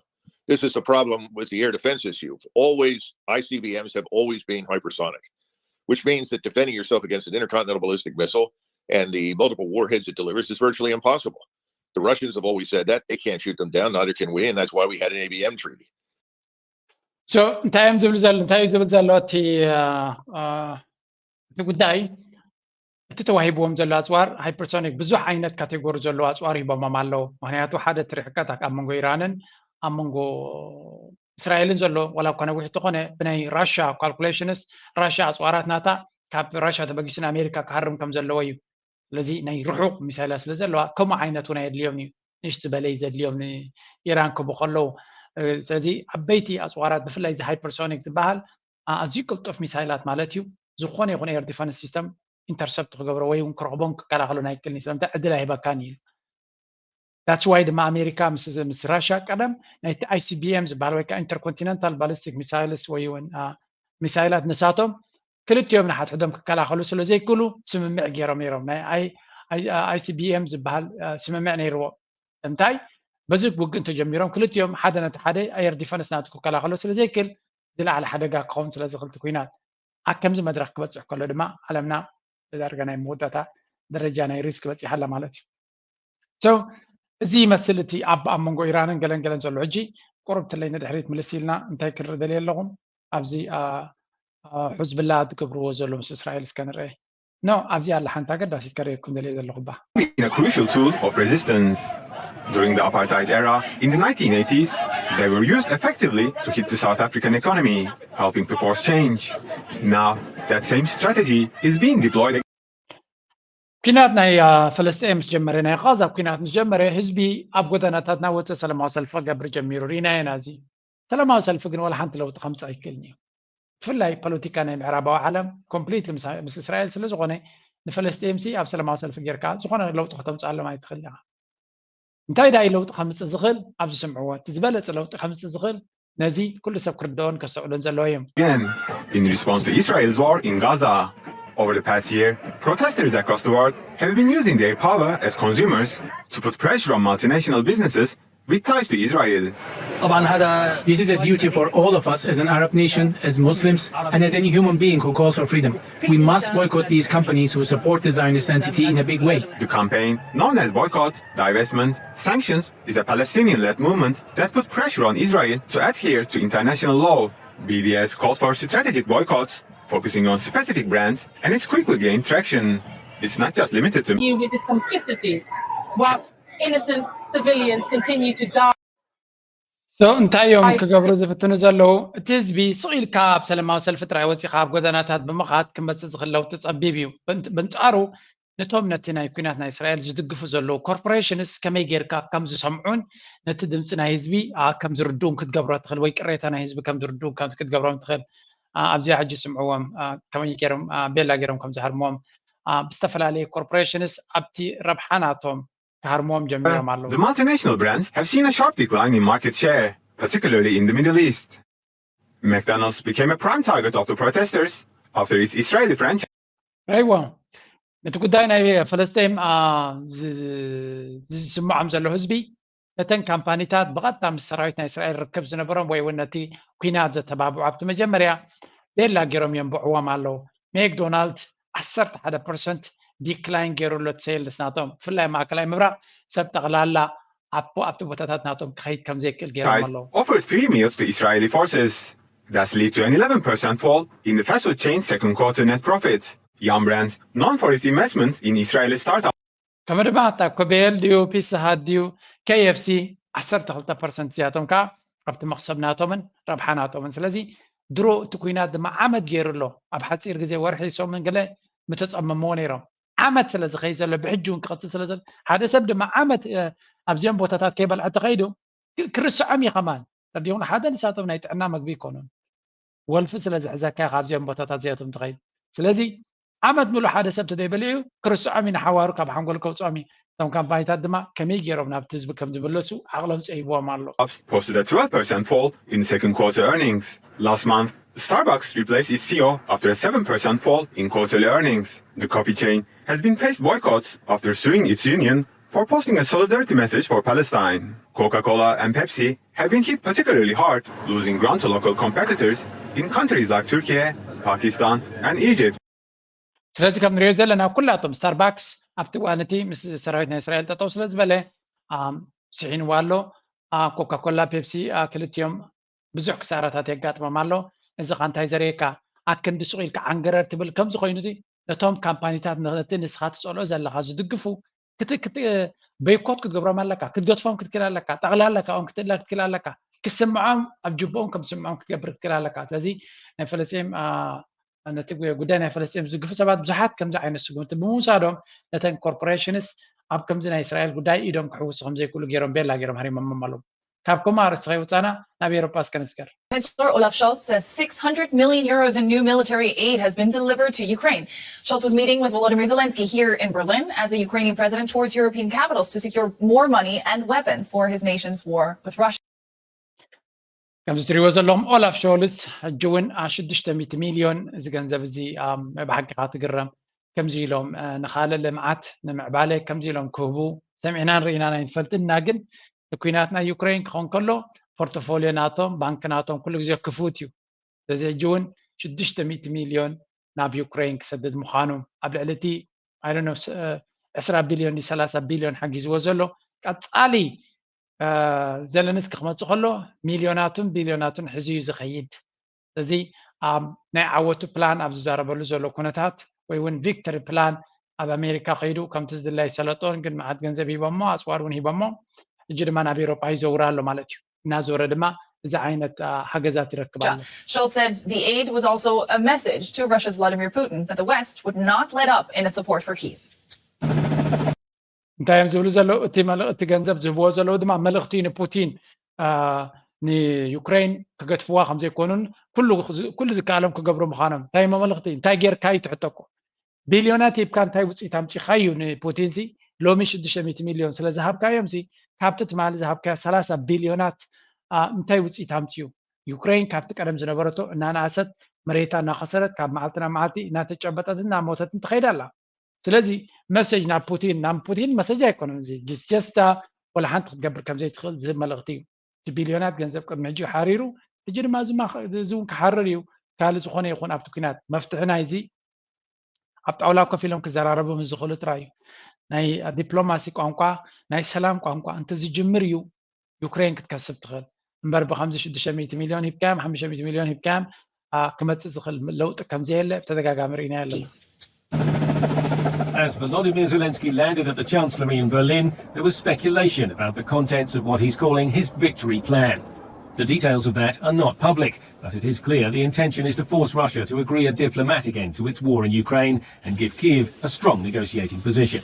This is the problem with the air defense issue. Always, I C B Ms have always been hypersonic, which means that defending yourself against an intercontinental ballistic missile and the multiple warheads it delivers is virtually impossible. The Russians have always said that. They can't shoot them down, neither can we, and that's why we had an A B M treaty. So እንታይ እዮም ዝብል ዘሎ እንታይ እዩ ዝብል ዘሎ እቲ እቲ ጉዳይ እቲ ተዋሂብዎም ዘሎ ኣፅዋር ሃይፐርሶኒክ ብዙሕ ዓይነት ካቴጎሪ ዘለዎ ኣፅዋር ሂቦሞም ኣለዉ። ምክንያቱ ሓደ እቲ ርሕቀት ኣብ መንጎ ኢራንን ኣብ መንጎ እስራኤልን ዘሎ ዋላ እኳ ነዊሕ እንተኾነ ብናይ ራሻ ካልኩሌሽንስ ራሻ ኣፅዋራት ናታ ካብ ራሻ ተበጊሱ ንኣሜሪካ ክሃርም ከም ዘለዎ እዩ። ስለዚ ናይ ርሑቕ ሚሳይላት ስለ ዘለዋ ከምኡ ዓይነት እውን ኣየድልዮም እዩ። ንእሽቲ ዝበለ እዩ ዘድልዮም ንኢራን ክቡ ከለዉ። ስለዚ ዓበይቲ ኣፅዋራት ብፍላይ እዚ ሃይፐርሶኒክ ዝበሃል ኣዝዩ ቅልጡፍ ሚሳይላት ማለት እዩ። ዝኾነ ይኹን ኤር ዲፈንስ ሲስተም ኢንተርሰፕት ክገብሮ ወይ እውን ክረኽቦን ክከላኸሎን ኣይክእልን እዩ። ስለምንታይ ዕድል ኣይህበካን እዩ ኢሉ። That's why ድማ ኣሜሪካ ምስ ምስ ራሽያ ቀደም ናይቲ ኣይሲቢኤም ዝበሃል ወይ ከዓ ኢንተርኮንቲነንታል ባሊስቲክ ሚሳይልስ ወይ እውን ሚሳይላት ንሳቶም ክልቲኦም ንሓድሕዶም ክከላኸሉ ስለ ዘይክእሉ ስምምዕ ገይሮም ነይሮም። ናይ ኣይሲቢኤም ዝበሃል ስምምዕ ነይርዎ። እንታይ በዚ ውግእ እንተጀሚሮም ክልቲኦም ሓደ ነቲ ሓደ ኣየር ዲፈንስ ናቱ ክከላኸሉ ስለ ዘይክእል ዝለዓለ ሓደጋ ክኸውን ስለ ዝኽእል እቲ ኩናት ኣብ ከምዚ መድረኽ ክበፅሕ ከሎ ድማ ዓለምና ብዳርጋ ናይ መወዳእታ ደረጃ ናይ ሪስክ በፂሓ ኣላ ማለት እዩ። So እዚ ይመስል እቲ ኣብ ኣብ መንጎ ኢራንን ገለን ገለን ዘሎ። ሕጂ ቁሩብ ትለይ ንድሕሪት ምልስ ኢልና እንታይ ክንርኢ ደልየ ኣለኹም ኣብዚ ሕዝብላ ዝገብርዎ ዘሎ ምስ እስራኤል እስከ ንርአ። No ኣብዚ ኣላ ሓንቲ ኣገዳሲት ከርእየኩም ደልየ ዘለኹ ባ been a crucial tool of resistance. During the apartheid era in the nineteen eighties, they were used effectively to keep the South African economy, helping to force change. Now, that same strategy is being deployed ኲናት ናይ ፈለስጤን ምስ ጀመረ ናይ ቃዛ ኲናት ምስ ጀመረ ህዝቢ ኣብ ጎደናታት እናወፀ ሰላማዊ ሰልፊ ክገብር ጀሚሩ ርኢናዮ ኢና። እዚ ሰላማዊ ሰልፊ ግን ዋላ ሓንቲ ለውጢ ከምፅእ ኣይክእልን እዩ። ብፍላይ ፖለቲካ ናይ ምዕራባዊ ዓለም ኮምፕሊትሊ ምስ እስራኤል ስለ ዝኾነ ንፈለስጤምሲ ኣብ ሰላማዊ ሰልፊ ጌርካ ዝኾነ ለውጢ ከተምፅኣሎም ኣይትኽእል ኢኻ። እንታይ ዳይ ለውጢ ከምፅእ ዝኽእል ኣብ ዝስምዕዎ እቲ ዝበለፀ ለውጢ ከምፅእ ዝኽእል ነዚ ኩሉ ሰብ ክርድኦን ከስተውዕሎን ዘለዎ እዩ። Again, in response to Israel's war in Gaza. Over the past year, protesters across the world have been using their power as consumers to put pressure on multinational businesses with ties to Israel. This is a duty for all of us as an Arab nation, as Muslims, and as any human being who calls for freedom. We must boycott these companies who support the Zionist entity in a big way. The campaign, known as boycott, divestment, sanctions, is a Palestinian-led movement that put pressure on Israel to adhere to international law. B D S calls for strategic boycotts, focusing on specific brands, and it's quickly gained traction. It's not just limited to you with this complicity, whilst innocent civilians continue to die. So እንታይ እዮም ክገብሩ ዝፍትኑ ዘለዉ? እቲ ህዝቢ ስቕ ኢልካ ኣብ ሰላማዊ ሰልፊ ጥራይ ወፂኻ ኣብ ጎደናታት ብምኻድ ክመፅእ ዝኽእል ለውጢ ፀቢብ እዩ። በንፃሩ ነቶም ነቲ ናይ ኩናት ናይ እስራኤል ዝድግፉ ዘለዉ ኮርፖሬሽንስ ከመይ ጌርካ ከም ዝሰምዑን ነቲ ድምፂ ናይ ህዝቢ ከም ዝርድኡን ክትገብሮ ትኽእል ወይ ቅሬታ ናይ ህዝቢ ከም ዝርድኡ ክትገብሮም ትኽእል። ኣብዚኣ ሕጂ ስምዕዎም ከመይ ገይሮም ቤላ ገይሮም ከም ዝሃርምዎም ብዝተፈላለየ ኮርፖሬሽንስ ኣብቲ ረብሓ ናቶም ክሃርምዎም ጀሚሮም ኣለዉ። The multinational brands have seen a sharp decline in market share, particularly in the Middle East. McDonald's became a prime target of the protesters after its Israeli franchise. ራይዎ ነቲ ጉዳይ ናይ ፈለስጤም ዝስምዖም ዘሎ ህዝቢ ነተን ካምፓኒታት ብቐጥታ ምስ ሰራዊት ናይ እስራኤል ርክብ ዝነበሮም ወይ እውን ነቲ ኩናት ዘተባብዑ ኣብቲ መጀመርያ ቤላ ገይሮም የንብዕዎም ኣለዉ። ሜክዶናልድ ዓሰርተ ሓደ ፐርሰንት ዲክላይን ገይሩ ኣሎ እቲ ሴልስ ናቶም ብፍላይ ማእከላይ ምብራቕ ሰብ ጠቕላላ ኣብቲ ቦታታት ናቶም ክኸይድ ከም ዘይክእል ገይሮም ኣለዉ። Offered free meals to Israeli forces. That's led to an eleven percent fall in the fast food chain's second quarter net profit. Yum Brands, known for its investments in Israeli startups, ከም ድማ እታ ኮቤል ድዩ፣ ፒስሃት ድዩ፣ ኬኤፍሲ ዓሰርተ ክልተ ፐርሰንት እዚኣቶም ከዓ ኣብቲ መኽሰብ ናቶምን ረብሓ ናቶምን። ስለዚ ድሮ እቲ ኩናት ድማ ዓመት ገይሩ ኣሎ። ኣብ ሓፂር ግዜ ወርሒ ሰሙን ገለ ምተፀመምዎ ነይሮም። ዓመት ስለ ዝኸይ ዘሎ ብሕጂ እውን ክቐፅል ስለ ዘሎ ሓደ ሰብ ድማ ዓመት ኣብዚኦም ቦታታት ከይበልዐ ተኸይዱ ክርስዖም እዩ ከማን። ተዲኹም ሓደ ንሳቶም ናይ ጥዕና መግቢ ይኮኑን። ወልፊ ስለ ዝሕዘካ ካብዚኦም ቦታታት እዚኣቶም ትኸይድ። ስለዚ ዓመት ምሉ ሓደ ሰብ ተደይበሊዑ ክርስዖም እዩ ንሓዋሩ ካብ ሓንጎል ከውፅኦም እዩ። እቶም ካምፓኒታት ድማ ከመይ ገይሮም ናብቲ ህዝቢ ከም ዝምለሱ ዓቕሎም ፀይብዎም ኣሎ። Posted a twelve percent fall in second quarter earnings. Last month, Starbucks replaced its C E O after a seven percent fall in quarterly earnings. The coffee chain has been faced boycotts after suing its union for posting a solidarity message for Palestine. Coca-Cola and Pepsi have been hit particularly hard, losing ground to local competitors in countries like Turkey, Pakistan, and Egypt. ስለዚ ከም ንሪኦ ዘለና ኩላቶም ስታርባክስ ኣብቲ እዋን እቲ ምስ ሰራዊት ናይ እስራኤል ጠጠው ስለ ዝበለ ስሒንዋ ኣሎ። ኮካኮላ ፔፕሲ ክልቲኦም ብዙሕ ክሳራታት የጋጥሞም ኣሎ። እዚ ካ እንታይ ዘርእየካ? ኣክንዲ ሱቕ ኢልካ ዓንገረር ትብል ከምዚ ኮይኑ እዚ ነቶም ካምፓኒታት ነቲ ንስኻ ትፀልኦ ዘለኻ ዝድግፉ በይኮት ክትገብሮም ኣለካ፣ ክትገድፎም ክትክእል ኣለካ፣ ጠቕላላ ካብኦም ክትእለ ክትክእል ኣለካ፣ ክስምዖም ኣብ ጅብኦም ከም ዝስምዖም ክትገብር ክትክእል ኣለካ። ስለዚ ናይ ፈለስጢን ነቲ ጉዳይ ናይ ፈለስጢን ዝድግፉ ሰባት ብዙሓት ከምዚ ዓይነት ስጉምቲ ብምውሳዶም ነተን ኮርፖሬሽንስ ኣብ ከምዚ ናይ እስራኤል ጉዳይ ኢዶም ክሕውሱ ከም ዘይክእሉ ገይሮም ቤላ ገይሮም ሃሪሞሞም ኣለዉ። ካብ ከምኡ ኣርእስቲ ከይወፃና ናብ ኤሮጳ እስከ ንስገር። Minister Olaf Scholz says six hundred million euros in new military aid has been delivered to Ukraine. Scholz was meeting with Volodymyr Zelensky here in Berlin as the Ukrainian president tours European capitals to secure more money and weapons for his nation's war with Russia. ከምዚ ትሪእዎ ዘለኹም ኦላፍ ሾልስ ሕጂ እውን ሽዱሽተ ሚእቲ ሚልዮን እዚ ገንዘብ እዚ ብሓቂ ትግረም ከምዚ ኢሎም ንካልእ ልምዓት ንምዕባለ ከምዚ ኢሎም ክህቡ ሰሚዕናን ርኢናን ኣይንፈልጥን ኢና። ግን ንኩናት ናይ ዩክሬን ክኸውን ከሎ ፖርቶፎሊዮ ናቶም ባንክ ናቶም ኩሉ ግዜ ክፉት እዩ። ስለዚ ሕጂ እውን ሽዱሽተ ሚእቲ ሚልዮን ናብ ዩክሬን ክሰድድ ምዃኑ ኣብ ልዕሊ እቲ I don't know ዕስራ ቢልዮን ሰላሳ ቢልዮን ሓጊዝዎ ዘሎ ቀፃሊ ዘለንስኪ ክመፅእ ከሎ ሚልዮናቱን ቢልዮናቱን ሕዚ እዩ ዝኸይድ። ስለዚ ኣብ ናይ ዓወቱ ፕላን ኣብ ዝዛረበሉ ዘሎ ኩነታት ወይ እውን ቪክቶሪ ፕላን ኣብ ኣሜሪካ ከይዱ ከምቲ ዝድላይ ሰለጦን ግን መዓት ገንዘብ ሂቦሞ ኣፅዋር እውን ሂቦሞ ሕጂ ድማ ናብ ኤሮጳ ይዘውር ኣሎ ማለት እዩ። እናዞረ ድማ እዚ ዓይነት ሓገዛት ይረክብ ኣሎ። Scholz said the aid was also a message to Russia's Vladimir Putin that the West would not let up in its support for Kyiv. እንታይ እዮም ዝብሉ ዘለዉ? እቲ ገንዘብ ዝህብዎ ዘለዉ ድማ መልእኽቲ ንፑቲን ንዩክሬን ክገድፍዋ ከም ዘይኮኑን ኩሉ ዝከኣሎም ክገብሩ ምዃኖም። እንታይ እሞ መልእኽቲ እንታይ ጌርካ እዩ ትሕተኩ? ቢልዮናት ሂብካ እንታይ ውፅኢት ኣምፂኻዩ ንፑቲን ሲ ሎሚ ሽዱሽተ ሚእቲ ሚልዮን ስለ ዝሃብካዮም ሲ ካብቲ ትማሊ ዝሃብካዮ ሰላሳ ቢልዮናት እንታይ ውፅኢት ኣምፅዩ? ዩክሬን ካብቲ ቀደም ዝነበረቶ እናነኣሰት መሬታ እናኸሰረት ካብ መዓልቲ ናብ መዓልቲ እናተጨበጠትን እናሞተትን ትኸይድ ኣላ። ስለዚ መሰጅ ናብ ፑቲን ናብ ፑቲን መሰጅ ኣይኮነን እዚ ጀስታ ወላ ሓንቲ ክትገብር ከም ዘይትኽእል ዝህብ መልእኽቲ እዩ። እቲ ቢልዮናት ገንዘብ ቅድሚ ሕጂ ሓሪሩ ሕጂ ድማ እዚ እውን ክሓርር እዩ። ካልእ ዝኾነ ይኹን ኣብቲ ኩናት መፍትሒ ናይዚ ኣብ ጣውላ ኮፍ ኢሎም ክዘራረቡ ምስ ዝኽእሉ ጥራይ እዩ። ናይ ዲፕሎማሲ ቋንቋ ናይ ሰላም ቋንቋ እንተዝጅምር እዩ ዩክሬን ክትከስብ ትኽእል እምበር ብከምዚ ሽዱሽተ ሚእቲ ሚልዮን ሂብካዮም ሓሙሽተ ሚእቲ ሚልዮን ሂብካዮም ክመፅእ ዝኽእል ለውጢ ከምዘየለ ብተደጋጋሚ ርኢና ኣለና። As Volodymyr Zelensky landed at the Chancellery in Berlin, there was speculation about the contents of what he's calling his victory plan. The details of that are not public, but it is clear the intention is to force Russia to agree a diplomatic end to its war in Ukraine and give Kyiv a strong negotiating position.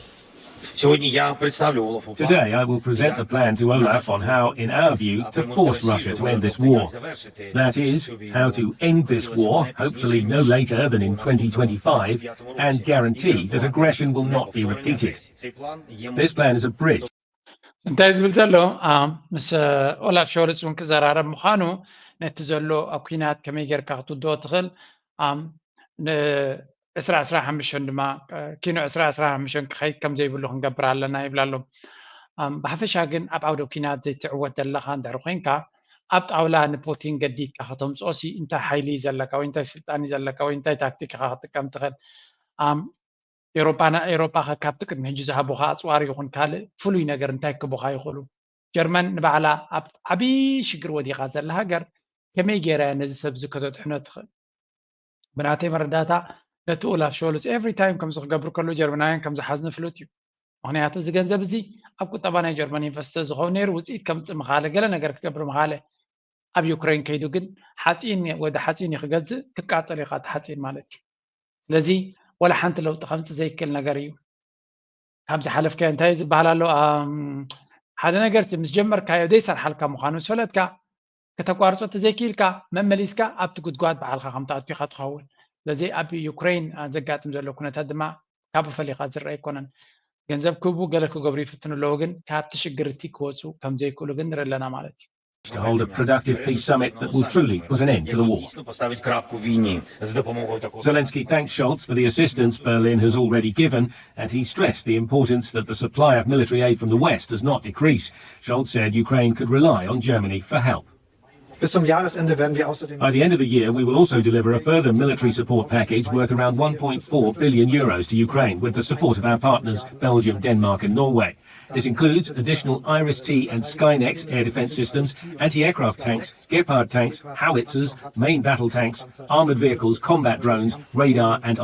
Today, I will present the plan to Olaf on how, in our view, to force Russia to end this war. That is, how to end this war, hopefully no later than in twenty twenty-five, and guarantee that aggression will not be repeated. This plan is a bridge. እንታይ ዝብል ዘሎ ምስ ኦላፍ ሾልፅ እውን ክዘራረብ ምዃኑ ነቲ ዘሎ ኣብ ኩናት ከመይ ጌርካ ክትውድኦ ትኽእል ንዕስራ ዕስራ ሓሙሽተ ድማ ኪኖ ዕስራ ዕስራ ሓሙሽተ ክኸይድ ከም ዘይብሉ ክንገብር ኣለና ይብል ኣሎ። ብሓፈሻ ግን ኣብ ዓውደ ኩናት ዘይትዕወት ዘለኻ እንድሕር ኮይንካ ኣብ ጣውላ ንፑቲን ገዲድካ ከተምፅኦ ሲ እንታይ ሓይሊ እዩ ዘለካ ወይ እንታይ ስልጣን እዩ ዘለካ ወይ እንታይ ታክቲክ ኢኻ ክትጥቀም ትኽእል? ኤሮጳ ኸ ካብቲ ቅድሚ ሕጂ ዝሃቡኻ ኣፅዋር ይኹን ካልእ ፍሉይ ነገር እንታይ ክቡኻ ይኽእሉ? ጀርመን ንባዕላ ኣብ ዓብዪ ሽግር ወዲቓ ዘላ ሃገር ከመይ ገይራ እያ ነዚ ሰብ እዚ ከተድሕኖ ትኽእል? ብናተይ መረዳእታ ነቲ ኡላፍ ሾልስ ኤቭሪ ታይም ከምዚ ክገብር ከሎ ጀርመናውያን ከም ዝሓዝኑ ፍሉጥ እዩ። ምክንያቱ እዚ ገንዘብ እዚ ኣብ ቁጠባ ናይ ጀርመን ኢንቨስት ዝኸውን ነይሩ ውፅኢት ከምፅእ ምኻለ ገለ ነገር ክገብር ምኻለ ኣብ ዩክሬን ከይዱ ግን ሓፂን ወደ ሓፂን እዩ ክገዝእ ክቃፀል እዩ እቲ ሓፂን ማለት እዩ። ስለዚ ወላ ሓንቲ ለውጢ ከምፅእ ዘይክእል ነገር እዩ። ካብ ዝሓለፍካዮ እንታይ ዝበሃል ኣሎ ሓደ ነገር ምስ ጀመርካዮ ዘይሰርሓልካ ምዃኑ ምስ ፈለጥካ ከተቋርፆ ተዘይክኢልካ መመሊስካ ኣብቲ ጉድጓድ በዓልካ ከም ትኣቱ ኢኻ ትኸውን። ስለዚ ኣብ ዩክሬን ዘጋጥም ዘሎ ኩነታት ድማ ካብኡ ፈሊኻ ዝረአ ኣይኮነን። ገንዘብ ክህቡ ገለ ክገብሩ ይፍትኑ ኣለዉ ግን ካብቲ ሽግር እቲ ክወፁ ከም ዘይክእሉ ግን ንርኢ ኣለና ማለት እዩ። to hold a productive peace summit that will truly put an end to the war. Zelensky thanked Scholz for the assistance Berlin has already given, and he stressed the importance that the supply of military aid from the West does not decrease. Scholz said Ukraine could rely on Germany for help. By the end of the year, we will also deliver a further military support package worth around one point four billion euros to Ukraine with the support of our partners Belgium, Denmark, and Norway. This includes additional Iris T and Skynex air defence systems, anti aircraft tanks, Gepard tanks, howitzers, main battle tanks, armoured vehicles, combat drones, radar, and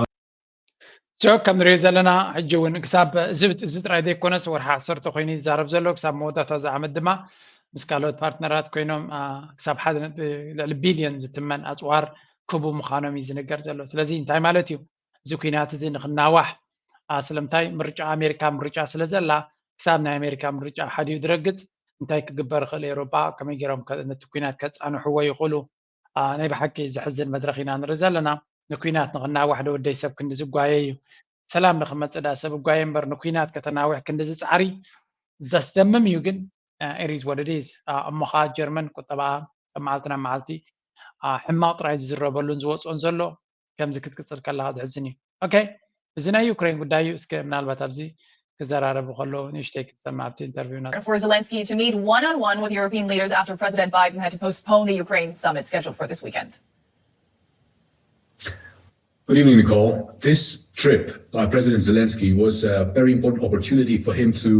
ሶ ከም ንሪኦ ዘለና ሕጂ እውን ክሳብ እዚ ጥራይ ዘይኮነስ ወርሒ ዓሰርተ ኮይኑ ይዛረብ ዘሎ ክሳብ መወዳእታ እዚ ዓመት ድማ ምስ ካልኦት ፓርትነራት ኮይኖም ክሳብ ሓደ ልዕሊ ቢልዮን ዝትመን ኣፅዋር ክቡ ምዃኖም እዩ ዝንገር ዘሎ። ስለዚ እንታይ ማለት እዩ? እዚ ኩናት እዚ ንክናዋሕ ስለምንታይ ምርጫ ኣሜሪካ ምርጫ ስለ ዘላ ክሳብ ናይ ኣሜሪካ ምርጫ ሓዲኡ ድረግፅ እንታይ ክግበር ይኽእል? ኤውሮጳ ከመይ ገይሮም ነቲ ኩናት ከፃንሕዎ ይኽእሉ? ናይ ብሓቂ ዘሕዝን መድረኽ ኢና ንርኢ ዘለና። ንኩናት ንክናዋሕ ዶ ወደይ ሰብ ክንዲ ዝጓየ እዩ። ሰላም ንክመፅእ ዳ ሰብ እጓየ እምበር ንኩናት ከተናውሕ ክንዲ ዝፃዕሪ ዘስደምም እዩ። ግን ኢሪዝ ወደዲዝ እሞ ከዓ ጀርመን ቁጠባኣ ካብ መዓልቲ ናብ መዓልቲ ሕማቕ ጥራይ ዝዝረበሉን ዝወፅኦን ዘሎ ከምዚ ክትቅፅል ከለካ ዘሕዝን እዩ። ኦኬ፣ እዚ ናይ ዩክሬን ጉዳይ እዩ። እስከ ምናልባት ኣብዚ ክዘራረቡ ከለዉ ንእሽተይ ክትሰማ ኣብቲ ኢንተርቪው ና For Zelensky to meet one on one with European leaders after President Biden had to postpone the Ukraine summit scheduled for this weekend. Good evening, Nicole. This trip by President Zelensky was a very important opportunity for him to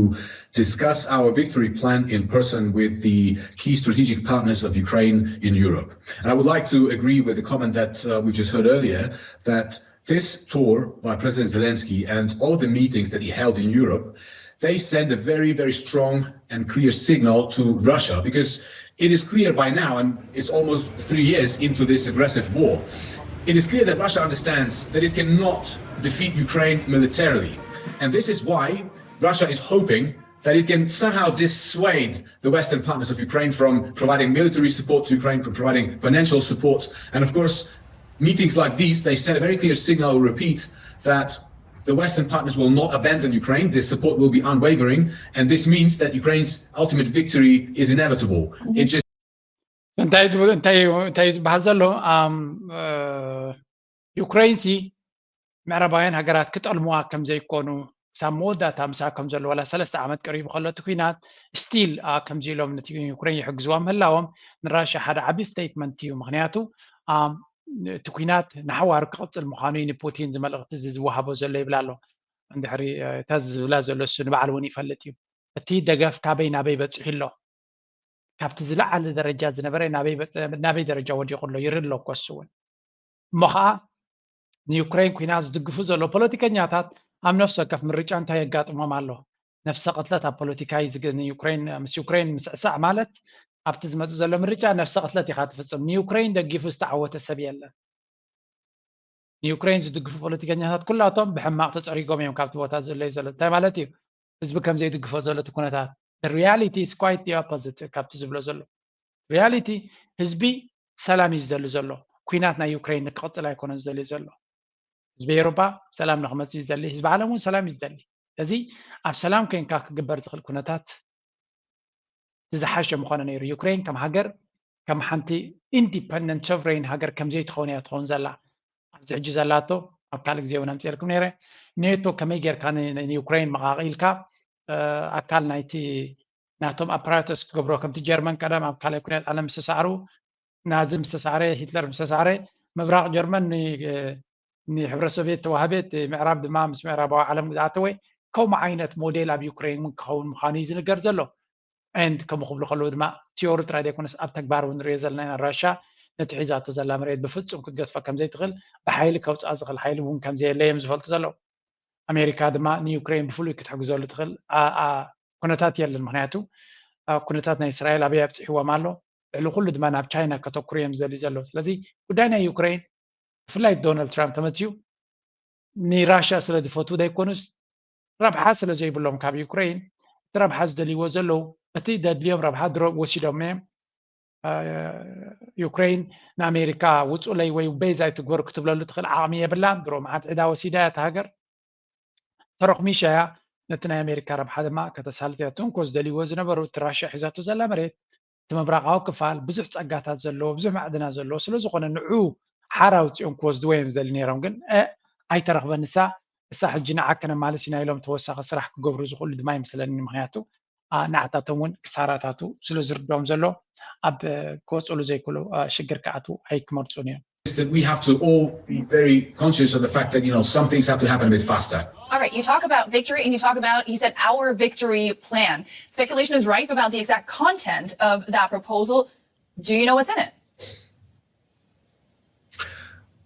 discuss our victory plan in person with the key strategic partners of Ukraine in Europe. And I would like to agree with the comment that uh, we just heard earlier that this tour by President Zelensky and all of the meetings that he held in Europe, they send a very, very strong and clear signal to Russia because it is clear by now, and it's almost three years into this aggressive war, it is clear that Russia understands that it cannot defeat Ukraine militarily. And this is why Russia is hoping that it can somehow dissuade the Western partners of Ukraine from providing military support to Ukraine, from providing financial support. And of course, meetings like these, they send a very clear signal, I will repeat, that the Western partners will not abandon Ukraine. Their support will be unwavering. And this means that Ukraine's ultimate victory is inevitable. It just እንታይ እንታይ እንታይ ዝበሃል ዘሎ ዩክሬን ሲ ምዕራባውያን ሃገራት ክጠልምዋ ከም ዘይኮኑ ክሳብ መወዳእታ ምሳ ከም ዘሎ ዋላ ሰለስተ ዓመት ቀሪቡ ከሎ እቲ ኩናት ስቲል ከምዚ ኢሎም ነቲ ዩክሬን ይሕግዝዋ ምህላዎም ንራሽያ ሓደ ዓብዪ ስቴትመንት እዩ። ምክንያቱ እቲ ኩናት ንሓዋሩ ክቕፅል ምዃኑ እዩ ንፑቲን ዝመልእኽቲ እዚ ዝወሃቦ ዘሎ ይብል ኣሎ። እንድሕሪ እታ ዝብላ ዘሎ እሱ ንባዕሉ እውን ይፈልጥ እዩ። እቲ ደገፍ ካበይ ናበይ በፂሑ ኣሎ? ካብቲ ዝለዓለ ደረጃ ዝነበረ ናበይ ደረጃ ወዲቑ ኣሎ ይርኢ ኣሎ እኮ እሱ እውን። እሞ ከዓ ንዩክሬን ኩናት ዝድግፉ ዘለዉ ፖለቲከኛታት ኣብ ነፍሲ ወከፍ ምርጫ እንታይ የጋጥሞም ኣሎ? ነፍሰ ቅትለት ኣብ ፖለቲካ እዩ ዝግ- ንዩክሬን ምስ ዩክሬን ምስዕሳዕ ማለት ኣብቲ ዝመፅእ ዘሎ ምርጫ ነፍሰ ቅትለት ኢኻ ትፍፅም። ንዩክሬን ደጊፉ ዝተዓወተ ሰብ የለን። ንዩክሬን ዝድግፉ ፖለቲከኛታት ኩላቶም ብሕማቕ ተፀሪጎም እዮም ካብቲ ቦታ ዘለዩ ዘለዉ። እንታይ ማለት እዩ? ህዝቢ ከም ዘይድግፎ ዘሎ እቲ ኩነታት reality is quite the opposite ካብቲ ዝብሎ ዘሎ reality ህዝቢ ሰላም እዩ ዝደሊ ዘሎ። ኩናት ናይ ዩክሬን ንክቕፅል ኣይኮነን ዝደሊ ዘሎ። ህዝቢ ኤውሮጳ ሰላም ንክመፅእ እዩ ዝደሊ። ህዝቢ ዓለም እውን ሰላም እዩ ዝደሊ። ስለዚ ኣብ ሰላም ኮይንካ ክግበር ዝኽእል ኩነታት ዝሓሸ ምኾነ ነይሩ። ዩክሬን ከም ሃገር ከም ሓንቲ ኢንዲፐንደንት ሶቨሬን ሃገር ከምዘይትኸውን እያ ትኸውን ዘላ። ኣብዚ ሕጂ ዘላቶ ኣብ ካልእ ግዜ እውን ኣምፅኤልኩም ነይረ። ኔቶ ከመይ ጌርካ ንዩክሬን መቓቒልካ ኣካል ናይቲ ናቶም ኣፓራተስ ክገብሮ ከምቲ ጀርመን ቀደም ኣብ ካልኣይ ኩናት ዓለም ዝተሳዕሩ ናዚ ምስ ተሳዕረ ሂትለር ምስ ተሳዕረ ምብራቕ ጀርመን ንሕብረት ሶቪየት ተዋህበ እቲ ምዕራብ ድማ ምስ ምዕራባዊ ዓለም ዝኣተወ ከምኡ ዓይነት ሞዴል ኣብ ዩክሬን እውን ክኸውን ምዃኑ እዩ ዝንገር ዘሎ። and ከምኡ ክብሉ ከለዉ ድማ ቲዮሪ ጥራይ ዘይኮነስ ኣብ ተግባር እውን ንሪኦ ዘለና ኢና። ራሻ ነቲ ሒዛቶ ዘላ መሬት ብፍጹም ክትገድፋ ከም ዘይትኽእል፣ ብሓይሊ ከውፅኣ ዝኽእል ሓይሊ እውን ከም ዘየለ እዮም ዝፈልጡ ዘለዉ። ኣሜሪካ ድማ ንዩክሬን ብፍሉይ ክትሕግዘሉ ትኽእል ኩነታት የለን። ምክንያቱ ኩነታት ናይ እስራኤል ኣበይ ኣብፅሕዎም ኣሎ፣ ልዕሊ ኩሉ ድማ ናብ ቻይና ከተኩሩ እዮም ዝደልዩ ዘለዉ። ስለዚ ጉዳይ ናይ ዩክሬን ብፍላይ ዶናልድ ትራምፕ ተመፅዩ ንራሽያ ስለ ዝፈትዉ ዘይኮኑስ ረብሓ ስለ ዘይብሎም ካብ ዩክሬን እቲ ረብሓ ዝደልይዎ ዘለዉ እቲ ደድልዮም ረብሓ ድሮ ወሲዶም እዮም። ዩክሬን ንኣሜሪካ ውፁለይ ወይ በይዛይ ትግበሩ ክትብለሉ ትኽእል ዓቕሚ የብላን። ድሮ መዓት ዕዳ ወሲዳ እያ እታ ሃገር። ተረኽሚሻ እያ። ነቲ ናይ ኣሜሪካ ረብሓ ድማ ከተሳልጥ እያ። ትንኮ ዝደልይዎ ዝነበሩ እቲ ራሽያ ሒዛቶ ዘላ መሬት እቲ ምብራቃዊ ክፋል ብዙሕ ጸጋታት ዘለዎ ብዙሕ ማዕድናት ዘለዎ ስለ ዝኾነ ንዑ ሓራ ኣውፂኦም ክወስድዎ እዮም ዝደሊ ነይሮም። ግን ኣይተረኽበን ንሳ እሳ ሕጂ ንዓ ከነማልስ ኢና ኢሎም ተወሳኺ ስራሕ ክገብሩ ዝኽእሉ ድማ ይመስለኒ። ምክንያቱ ንዓታቶም እውን ክሳራታቱ ስለ ዝርድኦም ዘሎ ኣብ ክወፅሉ ዘይክእሉ ሽግር ክኣትዉ ኣይክመርፁን እዮም። That we have to all be very conscious of the fact that you know some things have to happen a bit faster. All right, you talk about victory and you talk about, you said, our victory plan. Speculation is rife about the exact content of that proposal. Do you know what's in it?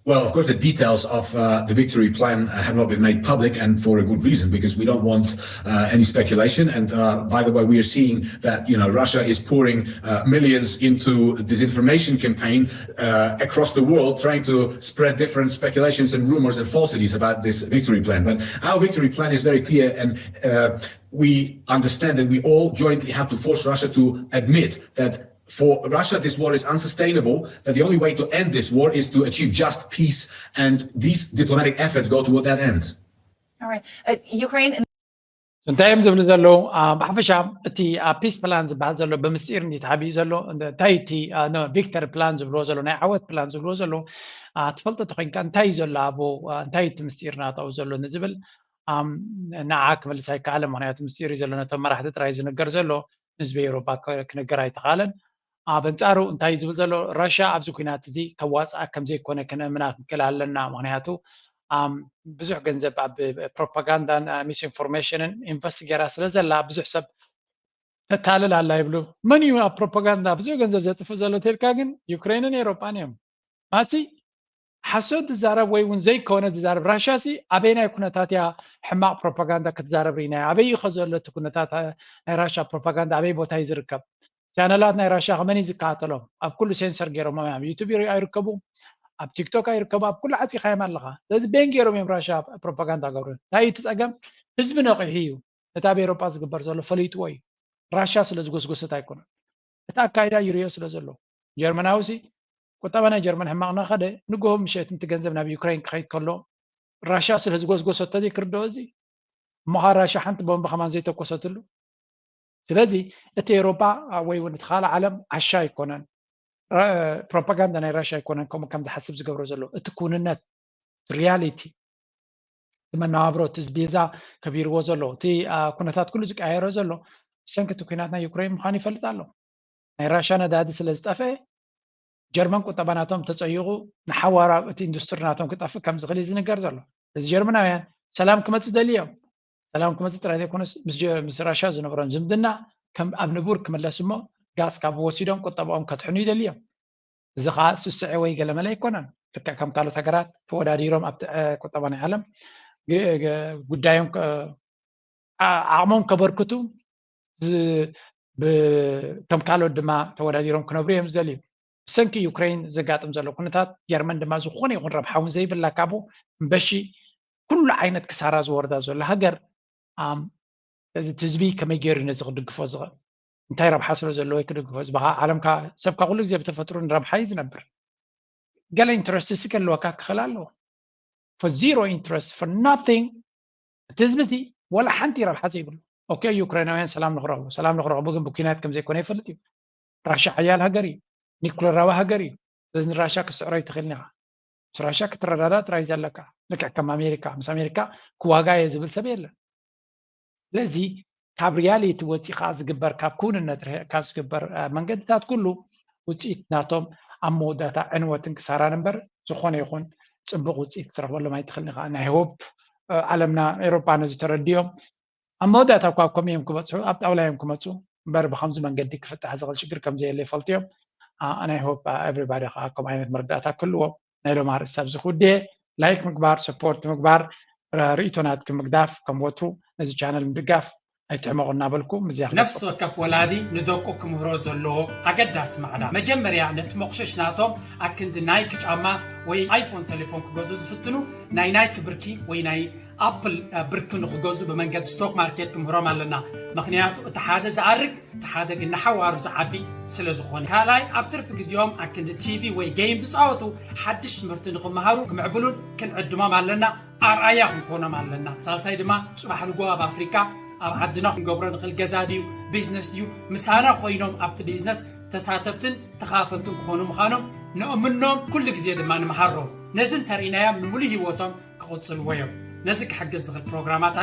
Well, of course, the details of uh, the victory plan uh, have not been made public, and for a good reason, because we don't want uh, any speculation. And uh, by the way, we are seeing that you know Russia is pouring uh, millions into disinformation campaign uh, across the world, trying to spread different speculations and rumors and falsities about this victory plan. But our victory plan is very clear, and uh, we understand that we all jointly have to force Russia to admit that for Russia, this war is unsustainable, that the only way to end this war is to achieve just peace, and these diplomatic efforts go toward that end. All right. Uh, Ukraine. እንታይ እዮም ዝብሉ ዘለዉ? ብሓፈሻ እቲ ፒስ ፕላን ዝበሃል ዘሎ ብምስጢር እንዲ ተሓቢኡ ዘሎ እንታይ እቲ ቪክተር ፕላን ዝብልዎ ዘሎ ናይ ዓወት ፕላን ዝብልዎ ዘሎ ትፈልጦ ተኮይንካ እንታይ እዩ ዘሎ ኣብኡ እንታይ እቲ ምስጢር ናታኡ ዘሎ ንዝብል ንዓ ክመልስ ኣይከኣለ። ምክንያቱ ምስጢር እዩ ዘሎ ነቶም መራሕቲ ጥራይ ዝነገር ዘሎ ንህዝቢ ኤውሮጳ ክነገር ኣይተኻለን። ኣብ ኣንጻሩ እንታይ ዝብል ዘሎ ራሽያ ኣብዚ ኩናት እዚ ከዋፅኣ ከም ዘይኮነ ክነእምና ክንክእል ኣለና። ምክንያቱ ብዙሕ ገንዘብ ኣብ ፕሮፓጋንዳን ሚስኢንፎርሜሽንን ኢንቨስት ገይራ ስለ ዘላ ብዙሕ ሰብ ተታልል ኣላ ይብሉ። መን እዩ ኣብ ፕሮፓጋንዳ ብዙሕ ገንዘብ ዘጥፍእ ዘሎ ተልካ ግን ዩክሬንን ኤውሮጳን እዮም። ማሲ ሓሶት ዝዛረብ ወይ እውን ዘይኮነ ዝዛረብ ራሽያ ሲ ኣበይ ናይ ኩነታት እያ ሕማቕ ፕሮፓጋንዳ ክትዛረብ ርኢናያ? ኣበይ እዩ ከዘሎ እቲ ኩነታት ናይ ራሽያ ፕሮፓጋንዳ ኣበይ ቦታ እዩ ዝርከብ? ቻነላት ናይ ራሽያ ከመን እዩ ዝከታተሎም? ኣብ ኩሉ ሴንሰር ገይሮም እዮም። ኣብ ዩቱብ ኣይርከቡ፣ ኣብ ቲክቶክ ኣይርከቡ፣ ኣብ ኩሉ ዓፂኻዮም ኣለኻ። ስለዚ ቤን ገይሮም እዮም ራሽያ ፕሮፓጋንዳ ገብሩ። እንታይ እዩ እቲ ፀገም? ህዝቢ ነቂሑ እዩ። እቲ ኣብ ኤውሮጳ ዝግበር ዘሎ ፈሊጥዎ እዩ። ራሽያ ስለ ዝጎስጎሰት ኣይኮነን። እቲ ኣካይዳ ይርእዮ ስለ ዘሎ ጀርመናዊ ሲ ቁጠባ ናይ ጀርመን ሕማቕ እናኸደ ንግሆ ምሸት እቲ ገንዘብ ናብ ዩክሬን ክኸይድ ከሎ ራሽያ ስለ ዝጎስጎሰቶ ድዩ ክርድኦ እዚ እሞ ኸዓ ራሽያ ሓንቲ ቦምብ ከማን ዘይተኮሰትሉ። ስለዚ እቲ ኤውሮጳ ወይ እውን እቲ ካልእ ዓለም ዓሻ ኣይኮነን። ፕሮፓጋንዳ ናይ ራሽያ ኣይኮነን ከምኡ ከም ዝሓስብ ዝገብሮ ዘሎ እቲ ኩንነት ሪያሊቲ እቲ መነባብሮ እቲ ቤዛ ከቢርዎ ዘሎ እቲ ኩነታት ኩሉ ዝቀያየሮ ዘሎ ብሰንኪ እቲ ኩናት ናይ ዩክሬን ምዃኑ ይፈልጥ ኣሎ። ናይ ራሽያ ነዳዲ ስለ ዝጠፍአ ጀርመን ቁጠባ ናቶም ተፀይቑ ንሓዋራ እቲ ኢንዱስትሪ ናቶም ክጠፍእ ከም ዝኽእል እዩ ዝንገር ዘሎ። እዚ ጀርመናውያን ሰላም ክመፅእ ደልዮም ሰላም ክመፅእ ጥራይ ዘይኮነስ ምስ ራሽያ ዝነበሮም ዝምድና ከም ኣብ ንቡር ክምለስ እሞ ጋዝ ካብ ወሲዶም ቁጠባኦም ከድሕኑ ይደልዮም። እዚ ከዓ ስስዐ ወይ ገለመለ ኣይኮነን። ልክዕ ከም ካልኦት ሃገራት ተወዳዲሮም ኣብ ቁጠባ ናይ ዓለም ጉዳዮም ዓቕሞም ከበርክቱ ከም ካልኦት ድማ ተወዳዲሮም ክነብሩ እዮም ዝደልዩ። ብሰንኪ ዩክሬን ዘጋጥም ዘሎ ኩነታት ጀርመን ድማ ዝኾነ ይኹን ረብሓ እውን ዘይብላ ካብኡ እምበሺ ኩሉ ዓይነት ክሳራ ዝወርዳ ዘሎ ሃገር እዚ ህዝቢ ከመይ ገይሩ ነዚ ክድግፎ ዝኽእል እንታይ ረብሓ ስለ ዘለዎ ክድግፎ ህዝቢ ከዓ ዓለም ከዓ ሰብ ከዓ ኩሉ ግዜ ብተፈጥሮ ንረብሓ እዩ ዝነብር። ገለ ኢንትረስት ሲ ክህልወካ ክኽእል ኣለዎ። For zero interest, for nothing። እቲ ህዝቢ እዚ ወላ ሓንቲ ረብሓ ዘይብሉ። ኦኬ ዩክሬናውያን ሰላም ንክረኽቡ ሰላም ንክረኽቡ ግን ብኩናት ከም ዘይኮነ ይፈልጥ እዩ። ራሻ ሓያል ሃገር እዩ። ኒኩለራዊ ሃገር እዩ። ስለዚ ንራሻ ክትስዕሮ ኣይትኽእልን ኢኻ። ምስ ራሻ ክትረዳዳእ ጥራይ ዘለካ። ልክዕ ከም ኣሜሪካ ምስ ኣሜሪካ ክዋጋ እየ ዝብል ሰብ የለን። ስለዚ ካብ ሪያሊቲ ወፂኻ ዝግበር ካብ ክውንነት ርሕቕካ ዝግበር መንገድታት ኩሉ ውፅኢት ናቶም ኣብ መወዳእታ ዕንወትን ክሳራን እምበር ዝኾነ ይኹን ፅቡቕ ውፅኢት ክትረኽበሎም ኣይትኽእልን ኢኻ። ናይ ሆፕ ዓለምና ኤሮፓ ነዚ ተረዲኦም ኣብ መወዳእታ እኳ ኣብ ከምኡ እዮም ክበፅሑ ኣብ ጣውላ እዮም ክመፁ። እምበር ብከምዚ መንገዲ ክፍታሕ ዝኽእል ሽግር ከም ዘየለ ይፈልጡ እዮም። And I hope everybody ከዓ ከም ዓይነት መረዳእታ ክህልዎም ናይ ሎም ኣርእስቲ ኣብዚ ክውድየ። ላይክ ምግባር፣ ሰፖርት ምግባር፣ ርኢቶ ናትኩም ምግዳፍ፣ ከም ወትሩ ነዚ ቻነል ምድጋፍ ኣይትሕመቑ እናበልኩ ምዝያ ነፍሲ ወከፍ ወላዲ ንደቁ ክምህሮ ዘለዎ ኣገዳሲ ማዕዳ መጀመርያ ነቲ መቑሸሽ ናቶም ኣክንዲ ናይክ ጫማ ወይ ኣይፎን ቴሌፎን ክገዙ ዝፍትኑ ናይ ናይክ ብርኪ ወይ ናይ ኣፕል ብርኪ ንክገዙ ብመንገዲ ስቶክ ማርኬት ክምህሮም ኣለና። ምክንያቱ እቲ ሓደ ዝኣርግ እቲ ሓደ ግን ንሓዋሩ ዝዓቢ ስለ ዝኾነ። ካልኣይ ኣብ ትርፊ ግዜኦም ኣክንዲ ቲቪ ወይ ጌም ዝፃወቱ ሓድሽ ትምህርቲ ንክመሃሩ ክምዕብሉን ክንዕድሞም ኣለና። ኣርኣያ ክንኮኖም ኣለና። ሳልሳይ ድማ ፅባሕ ንጎ ኣብ ኣፍሪካ ኣብ ዓድና ክንገብሮ ንኽእል ገዛ ድዩ ቢዝነስ ድዩ ምሳና ኮይኖም ኣብቲ ቢዝነስ ተሳተፍትን ተኻፈልትን ክኾኑ ምዃኖም ንእምኖም ኩሉ ግዜ ድማ ንምሃሮም። ነዚ እንተርኢናዮም ንምሉእ ህይወቶም ክቕፅልዎ እዮም። ነዚ ክሕግዝ ዝኽእል ፕሮግራማት